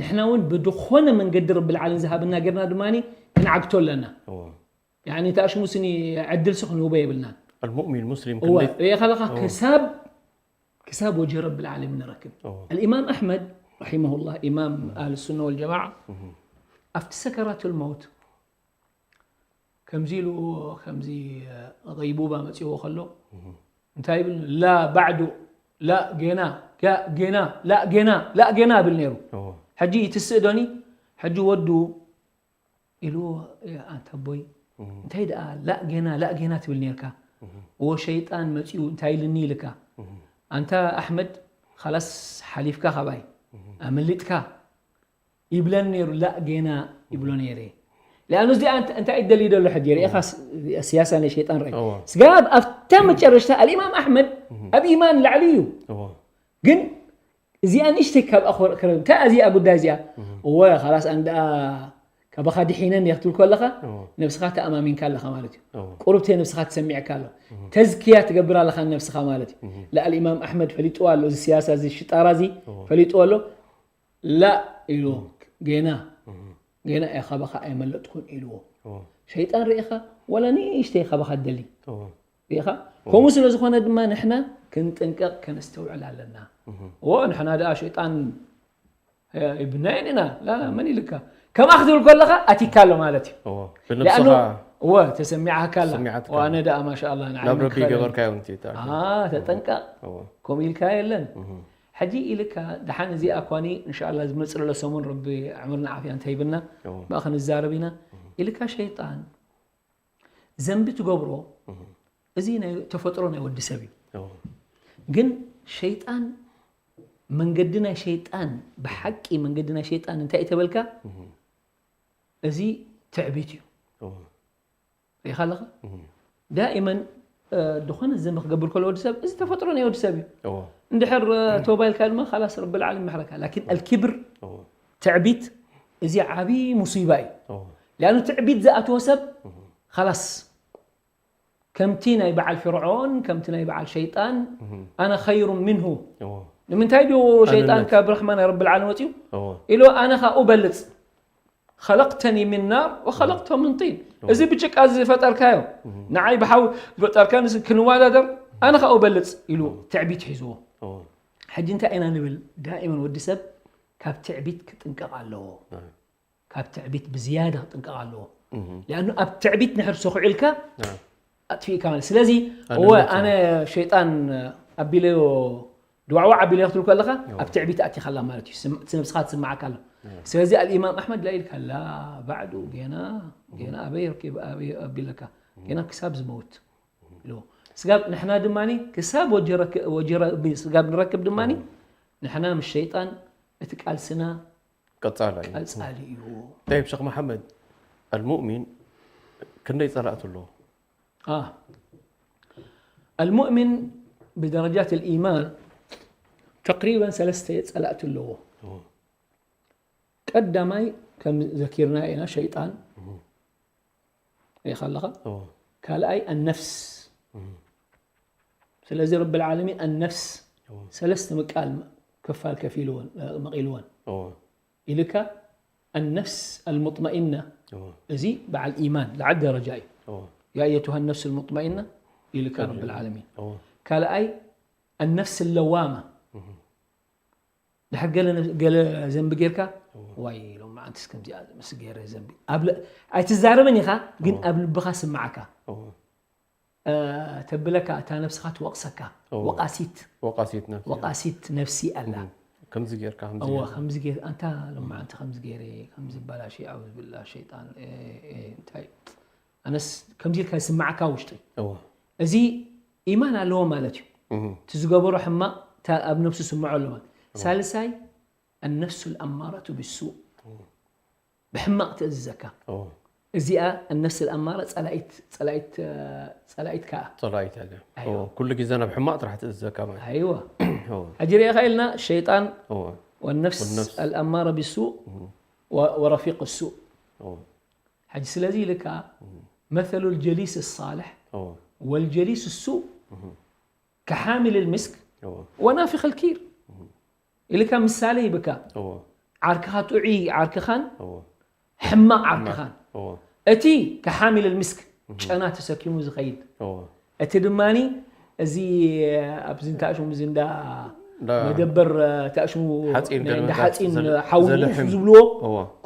ንሕና እውን ብድኾነ መንገዲ ረብል ዓለሚን ዝሃበና ጌርና ድማ ክንዓግቶ ኣለና። እዎ ያኒ ተኣሽሙስኒ ዕድልሲ ክንህቦ የብልናን። المؤمن المسلم እወ ክንደይ ርኢኻ ኣለኻ ክሳብ ክሳብ ወጅህ ረብል ዓለሚን ንረክብ። እዎ الإمام أحمد رحمه الله إمام أهل السنة والجماعة ኣብቲ ሰከራቱል መውት ከምዚ ኢሉ ከምዚ غيبوبة መጺዎ ከሎ እንታይ ይብል لا بعد لا ጌና ጋ- ጌና لا ጌና لا ጌና ይብል ነይሩ። እዎ ሕጂ ይትስእ ዶኒ ሕጂ ወዱ ኢሉ ኣንተ ኣቦይ እንታይ ደኣ لا ጌና لا ጌና ትብል ነርካ። እዎ ሸይጣን መጺኡ እንታይ ኢልኒ ኢልካ ኣንታ ኣሕመድ خلاص ሓሊፍካ ካባይ ኣመሊጥካ ይብለን ነይሩ لا ጌና ይብሎ ነይረ። لأنه እዚኣ እንታይ ይደሊ ደሎ ሕጂ ርኢኻ ስያሳ ናይ ሸይጣን ርእ እዎ ስጋብ ኣብታ መጨረሽታ الإمام أحمد ኣብ ኢማን ላዕሊ እዩ። እዎ ግን እዚኣ ንእሽተይ ካብ ኣኽበር ክረብ እንታይ እዚኣ ጉዳይ እዚኣ እወ خلاص ኣንዳ ካባኻ ድሒነን እየ ክትብል ከለኻ ነብስኻ ተኣማሚንካ ኣለኻ ማለት እዩ። ቁሩብተ ነብስኻ ተሰሚዕካ ኣሎ። ተዝክያ ትገብር ኣለኻ ነብስኻ ማለት እዩ። لا الإمام أحمد ፈሊጥዎ ኣሎ እዚ ስያሳ እዚ ሽጣራ እዚ ፈሊጥዎ ኣሎ። لا ኢሉ ጌና ጌና እየ ካባኻ ኣይመለጥኩን ኢልዎ። ሸይጣን ርኢኻ ወላ ንእሽተይ ካባኻ ደሊ ርኢኻ። ከምኡ ስለ ዝኾነ ድማ ንሕና ክንጥንቀቕ ከነስተውዕል ኣለና። እዎ ንሕና ደኣ ሸይጣን ይብናየን ኢና ላ መን ኢልካ ከምኣ ክትብል ከለኻ ኣቲካ ኣሎ ማለት እዩ። እዎ لأنه ብነብስኻ እወ ተሰሚዓካ ኣላ ተሰሚዓትካ ዋነ ደኣ ማሻ ኣላ ንዓይ ናብ ምን ረቢ ክኸእል ገበርካዮ ንትእታ ኣዎ ተጠንቀቕ እዎ ከምኡ ኢልካ የለን። ሕጂ ኢልካ ደሓን እዚኣ እኳኒ እንሻላ ዝመፅእ ዘሎ ሰሙን ረቢ ዕምርና ዓፍያ እንተሂብና እዎ ብኣ ክንዛረብ ኢና ኢልካ ሸይጣን ዘንቢ ትገብሮ እዚ ናይ ተፈጥሮ ናይ ወዲ ሰብ እዩ። እዎ ግን ሸይጣን መንገዲ ናይ ሸይጣን ብሓቂ መንገዲ ናይ ሸይጣን እንታይ እዩ ተበልካ እዚ ትዕቢት እዩ። እዎ ርኢኻ ኣለኻ ዳኢመን ዝኾነ ዘንቢ ክገብር ከሎ ወዲ ሰብ እዚ ተፈጥሮ ናይ ወዲ ሰብ እዩ። እዎ እንድሕር ተውባ ኢልካ ድማ ካላስ ረብል ዓለም ይምሕረካ ላኪን ኣልኪብር እዎ ትዕቢት እዚ ዓብዪ ሙሲባ እዩ። እዎ ሊኣኑ ትዕቢት ዝኣትዎ ሰብ ካላስ ከምቲ ናይ በዓል ፍርዖን ከምቲ ናይ በዓል ሸይጣን ኣነ ኸይሩ ምንሁ እዎ ንምንታይ ድዩ ሸይጣን ኣነነት። ካብ ርሕማን ረብል ዓለም ወፂኡ እዎ ኢሉ ኣነ ኻኡ በልፅ خلقتني من نار وخلقته من طين እዚ ብጭቃ ዝፈጠርካዮ ንዓይ ብሓው ዝፈጠርካ ንስ ክንወዳደር ኣነ ኻኡ በልፅ ኢሉ ትዕቢት ሒዝዎ። እዎ ሕጂ እንታይ ኢና ንብል ዳኢመን ወዲ ሰብ ካብ ትዕቢት ክጥንቀቕ ኣለዎ። ናም ካብ ትዕቢት ብዝያዳ ክጥንቀቕ ኣለዎ። እም ሊኣኑ ኣብ ትዕቢት ንሕር ሰኹዕ ኢልካ ናም ኣጥፊእካ ማለት ስለዚ ኣነ እወ እውነት ኣነ ሸይጣን ኣቢለዮ ድዋዕዋዕ ኣቢለዮ ክትብል ከለኻ ኣብ ትዕቢት ኣቲኻ ኣላ ማለት እዩ ስም- እቲ ነብስኻ ትስምዓካ ኣሎ። ስለዚ ኣልኢማም ኣሕመድ ላ ኢልካ ላ ባዕዱ ጌና ጌና ኣበይ ረኪብ ኣበይ ኣቢለካ ጌና ክሳብ ዝመውት ኢልዎ። ስጋብ ንሕና ድማ ክሳብ ወጀ ረክ- ወጀ ረ- ስጋብ ንረክብ ድማ ንሕና ምስ ሸይጣን እቲ ቃልስና ቀጻላ እዩ ቀጻሊ እዩ። طيب شيخ محمد المؤمن ክንደይ ጸላእቲ ኣለዎ آه. المؤمن بدرجات الإيمان تقريبا ሰለስተ ጸላእቲ ኣለዎ። ቀዳማይ ከም ዘኪርና ኢና ሸይጣን ሪኢኻ ኣለኻ። እዎ ካልኣይ النفس ስለዚ ረብል ዓለሚን النفس እዎ ሰለስተ ምቃል ክፋል ከፊልወን መቒልወን እዎ ኢልካ النفس المطمئنة እዎ እዚ በዓል ኢማን ላዕሊ ደረጃ እዩ። እዎ يا أيتها النفس المطمئنة ኢልካ ረብል ዓለሚን እዎ ካልኣይ النفس اللوامة ድሕር ገለ ነብ- ገለ ዘንቢ ጌርካ ዋይ ሎም መዓንትስ ከምዚኣ ምስ ገይረ ዘንቢ ኣብ ል- ኣይትዛረብን ኢኻ ግን ኣብ ልብኻ ስምዓካ እዎ እ፣ ተብለካ እታ ነብስኻ ትወቕሰካ እዎ። ወቓሲት ወቃሲት ነፍሲ ወቓሲት ነፍሲ ኣላ ከምዚ ጌርካ ከምዚ እወ ጌርካ። ከምዚ ገይር ኣንታ ሎም መዓንቲ ከምዚ ገይረ ከምዚ በላሽ ኣውዝ ብላ ሸይጣን እ፣ እ፣ እንታይ ኣነስ ከምዚ ኢልካ ዝስምዓካ ውሽጢ እዎ እዚ ኢማን ኣለዎ ማለት እዩ። እህ እቲ ዝገበሮ ሕማቕ እታ ኣብ ነብሱ ስምዖ ኣሎ ማለት ሳልሳይ النفس الأمارة بالسوء ብሕማቕ ትእዝዘካ እዎ እዚኣ النفس الأمارة ጸላኢት ጸላኢት ጸላኢት ከኣ ጸላኢት ኣለ ኣይዋ። ኩሉ ግዜ ናብ ሕማቕ ጥራሕ ትእዘካ ማለት ኣይዋ እዎ ሕጂ ርኢኻ ኢልና ሸይጣን እዎ والنفس والنفس. الأمارة بالسوء و- ورفيق السوء እዎ ሕጂ ስለዚ ኢልካ مثل الجليس الصالح እዎ والجليس السوء كحامل المسك ወናፊኽ ልኪር ኢልካ ምሳሌ ይብካ። ዓርክኻ ጥዑይ ዓርክኻን ሕማቕ ዓርክኻን። እቲ ከሓሚል ልምስክ ጨና ተሰኪሙ ዝኸይድ፣ እቲ ድማ እዚ ኣብዚ እንታይ ሽሙ እዚ እንዳ መደበር እንታይ ሽሙ እንዳ ሓፂን ሓዊ ዝብልዎ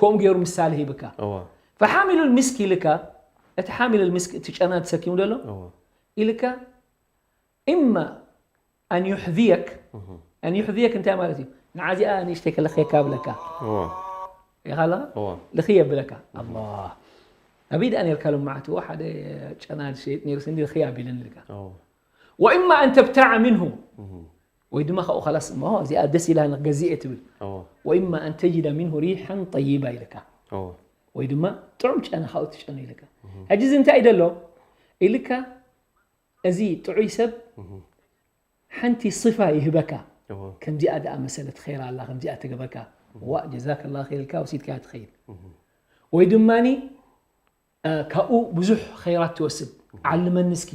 ከምኡ ገይሩ ምሳሌ ሂብካ። ፈሓሚሉ ልምስክ ኢልካ እቲ ሓሚል ልምስክ እቲ ጨና ተሰኪሙ ዘሎ ኢልካ إما أن يحذيك أن يحذيك እንታይ ማለት እዩ? ንዓዚኣ ንእሽተይ ከለኽየካ ብለካ ኢኻ ኣለኻ ልኽየ ብለካ ኣላ ኣበይ ደኣ ነርካ ሎም መዓትዎ ሓደ ጨና ዝሸይጥ ነይሩ ስንዲ ልኽየ ኣቢለኒ ኢልካ وإما أن تبتاع منه ወይ ድማ ካብኡ ኸላስ እሞ እዚኣ ደስ ኢላ ንክገዝእ እየ ትብል وإما أن تجد منه ريحا طيبة ኢልካ ወይ ድማ ጥዑም ጨና ካብኡ ትጨኑ ኢልካ ሕጂ እዚ እንታይ እዩ ደሎ ኢልካ እዚ ጥዑይ ሰብ ሓንቲ صفة ይህበካ ከምዚኣ ደኣ መሰለት ኸይራ ኣላ ከምዚኣ ተገበካ ዋ ጀዛከላ ኸይር ኢልካ ወሲድካያ ትኸይድ ወይ ድማኒ ካብኡ ብዙሕ ኸይራት ትወስድ ዓልመኒ እስኪ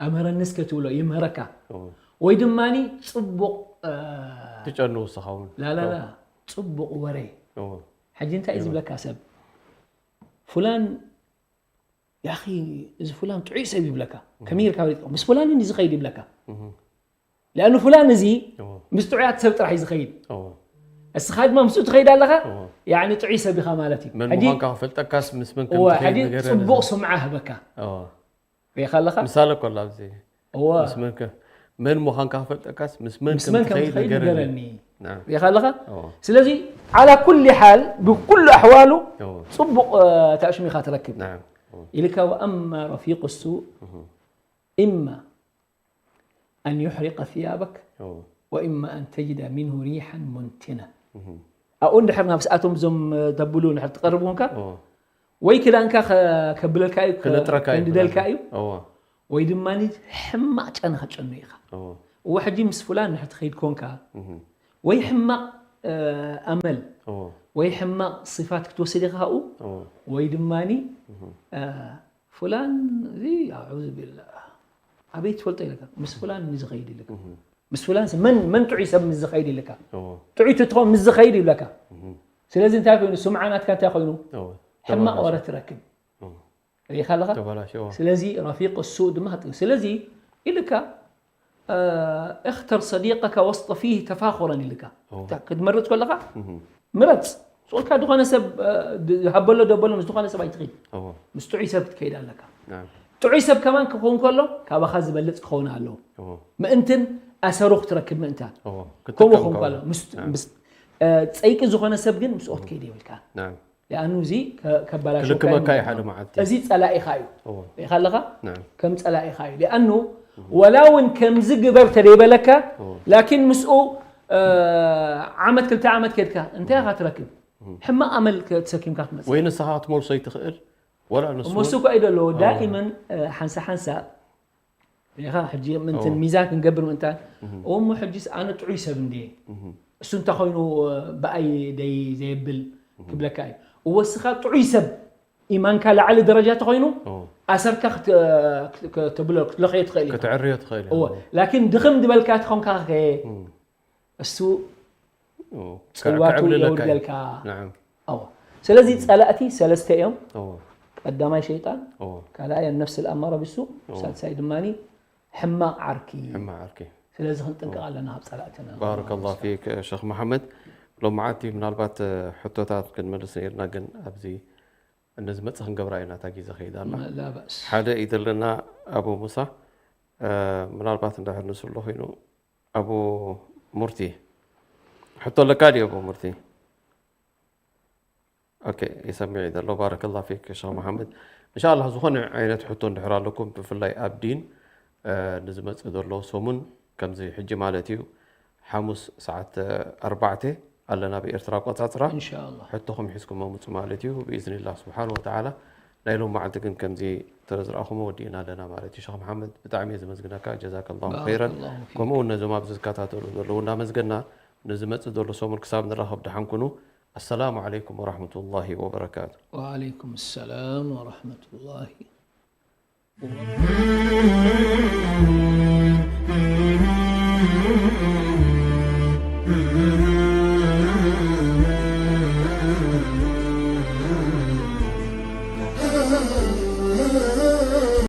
ኣምሀረኒ እስከ ትብሎ ይምህረካ ወይ ድማኒ ፅቡቕ ትጨኑ ውስኻ እውን ላላላ ፅቡቕ ወረ ሕጂ እንታይ እዩ ዝብለካ ሰብ ፍላን ያኺ እዚ ፍላን ጥዑይ ሰብ ይብለካ ከመይ ርካ ሪጥካ ምስ ፍላን እንዲ ዝኸይድ ይብለካ لأنه فلان እዚ ምስ ጥዑያት ሰብ ጥራሕ እዩ ዝኸይድ እስኻ ድማ ምስኡ ትኸይድ ኣለኻ ያኒ ጥዑይ ሰብ ኢኻ ማለት እዩ መን ምዃንካ ክፈልጠካስ ምስ መን ከምትኸይድ ንገረኒ ጽቡቕ ስምዓ ህበካ ሪኻ ኣለኻ ምሳለ ኮላ ኣብዚ እዋ ምስ መን ከ መን ምዃንካ ክፈልጠካስ ምስ መን ምስ መን ከም ከምትኸይድ ትኸይድ ንገረኒ ንገረኒ ናም ሪኻ ኣለኻ እዋ ስለዚ على كل حال ብኩሉ ኣሕዋሉ እዋ ጽቡቕ እ፣ ተኣሽሚኻ ትረክብ ናም እዋ ኢልካ وأما رفيق السوء إما أن يحرق ثيابك እዋ وإما أن تجد منه ريحا منتنة እዋ ኣብኡ እንድሕር ናብ ስኣቶም እዞም ተብሉ እንድሕር ትቐርብ ኮንካ እዋ ወይ ክዳንካ ከ- ከብለልካ እዩ ከ- ከነጥረካ እዩ ከንድደልካ እዩ እዋ ወይ ድማ ሕማቕ ጨና ከጨኑ ኢኻ እዎ እዎ ሕጂ ምስ ፍላን ንድሕር ትኸይድ ኮንካ እህ ወይ ሕማቕ እ፣ ኣመል እዎ ወይ ሕማቕ ስፋት ክትወስድ ኢኻ ካብኡ እዎ ወይ ድማ እህ ፍላን እዚ ኣዑዝ ቢላ ኣበይ ትፈልጦ ኢለካ ምስ ፍላን ንዝኸይድ ኢለካ እህ ምስ ፍላን መን መን ጥዑይ ሰብ ምስ ዝኸይድ ኢለካ እዎ ጥዑይ ትትኾን ምስ ዝኸይድ ይብለካ እህ ስለዚ እንታይ ኮይኑ ስምዓ ናትካ እንታይ ኮይኑ እዎ ሕማቕ ተባላሽ ወረ ትረክብ እዎ ሪኢኻ ኣለኻ ተባላሽ እዎ ስለዚ ረፊቅ ሱእ ድማ ሃጥ ስለዚ ኢልካ እኽተር ሰዲቀካ ወስጠፊህ ተፋኹረን ኢልካ እዎ ክትመርፅ ከለኻ እህ ምረፅ ስኡልካ ዝኾነ ሰብ ሃበሎ ደበሎ ምስ ዝኾነ ሰብ ኣይትኺድ እዎ ምስ ጥዑይ ሰብ ክትከይድ ኣለካ ናም ጥዑይ ሰብ ከማን ክኸውን ከሎ ካባኻ ዝበልፅ ክኸውን ኣለዎ እዎ ምእንትን ኣሰሩ ክትረክብ ምእንታን እዎ ከምኡ ክትጥቀም ክኸውን ከሎ ከሎ ምስ ናም ምስ እ፣ ፀይቂ ዝኾነ ሰብ ግን ምስኡ ክትከይድ የብልካ ናም ሊኣኑ እዚ ከ- ከበላሽወካ ክልክመካ እዩ እዩ ሓደ መዓልቲ እዚ ፀላኢኻ እዩ እዎ ሪኢኻ ኣለኻ ናም ከም ፀላኢኻ እዩ ሊኣኑ ወላ እውን ከምዚ ግበር ተደይበለካ እዎ ላኪን ምስኡ እ፣ ዓመት ክልተ ዓመት ከድካ እንታይ ኢኻ ትረክብ ሕማቕ ኣመል ከ- ተሰኪምካ ክትመፅእ ወይ ንስኻ ክትመልሶ ይትኽእል ወላ ንሱ እሞ እሱ እኮ እዩ ደለዎ ዳኢመን እ፣ ሓንሳ ሓንሳ ሪኢኻ ሕጂ ምእንትን ሚዛን ክንገብር ምእንታን እሞ ሕጂስ ኣነ ጥዑይ ሰብ እንድየ እሱ እንተ ኮይኑ ብኣይ ደይ ዘየብል ክብለካ እዩ እወ እስኻ ጥዑይ ሰብ ኢማንካ ላዕሊ ደረጃ ተኾይኑ ኣሰርካ ክት- ክት- ክትብሎ ክትለኽዮ ትኽእል ኢኻ ክትዕርዮ ትኽእል እወ ላኪን ድኽም ዝበልካ ተኾንካ ከ እሱ ጽልዋቱ የውርደልካ ናም ኣዎ ስለዚ ጸላእቲ ሰለስተ እዮም እዎ ቀዳማይ ሸይጣን እዎ ካልኣይ ነፍስ الأمارة بالسوء እዎ ሳልሳይ ድማ ሕማቕ ዓርኪ ሕማቕ ዓርኪ ስለዚ ክንጥንቀቕ ኣለና ካብ ጸላእትና ባረከ ላሁ ፊክ ሸኽ መሓመድ ሎማዓንቲ ምናልባት ሕቶታት ክንመልስ ነርና ግን ኣብዚ እንዝመፅእ ክንገብራ ኢና እታ ግዜ ከይዳ ኣላ لا بأس ሓደ እዩ ዘለና ኣቡ ሙሳ ምናልባት እንድሕር ንስሉ ኮይኑ ኣቡ ሙርቲ ሕቶ ኣለካ ድዩ ኣቡ ሙርቲ ኦኬ ይሰምዕ እዩ ዘሎ ባረከላ ፊክ ሸኽ መሓመድ እንሻላ ዝኾነ ዓይነት ሕቶ እንድሕር ኣለኩም ብፍላይ ኣብ ዲን ንዝመፅእ ዘሎ ሰሙን ከምዚ ሕጂ ማለት እዩ ሓሙስ ሰዓት ኣርባዕተ ኣለና ብኤርትራ ኣቆፃፅራ ኢንሻኣላህ ሕቶኹም ሒዝኩም መምፁ ማለት እዩ ብኢዝኒላህ ስብሓን ወተዓላ ናይ ሎም መዓልቲ ግን ከምዚ ተዝረኣኹሞ ወዲእና ኣለና ማለት እዩ ሸኽ መሓመድ ብጣዕሚ እየ ዘመስግነካ ጀዛከላሁ ኸይረን ባረከላሁ ፊክ። ከምኡ እውን ነዞም ኣብዚ ዝከታተሉ ዘለዉ እናመስገና ንዝመፅእ ዘሎ ሰሙን ክሳብ ንራኸብ ደሓን ኩኑ ኣሰላሙ ዓለይኩም ወራሕመቱላሂ ወበረካቱ ወዓለይኩም ሰላም ወራሕመቱላሂ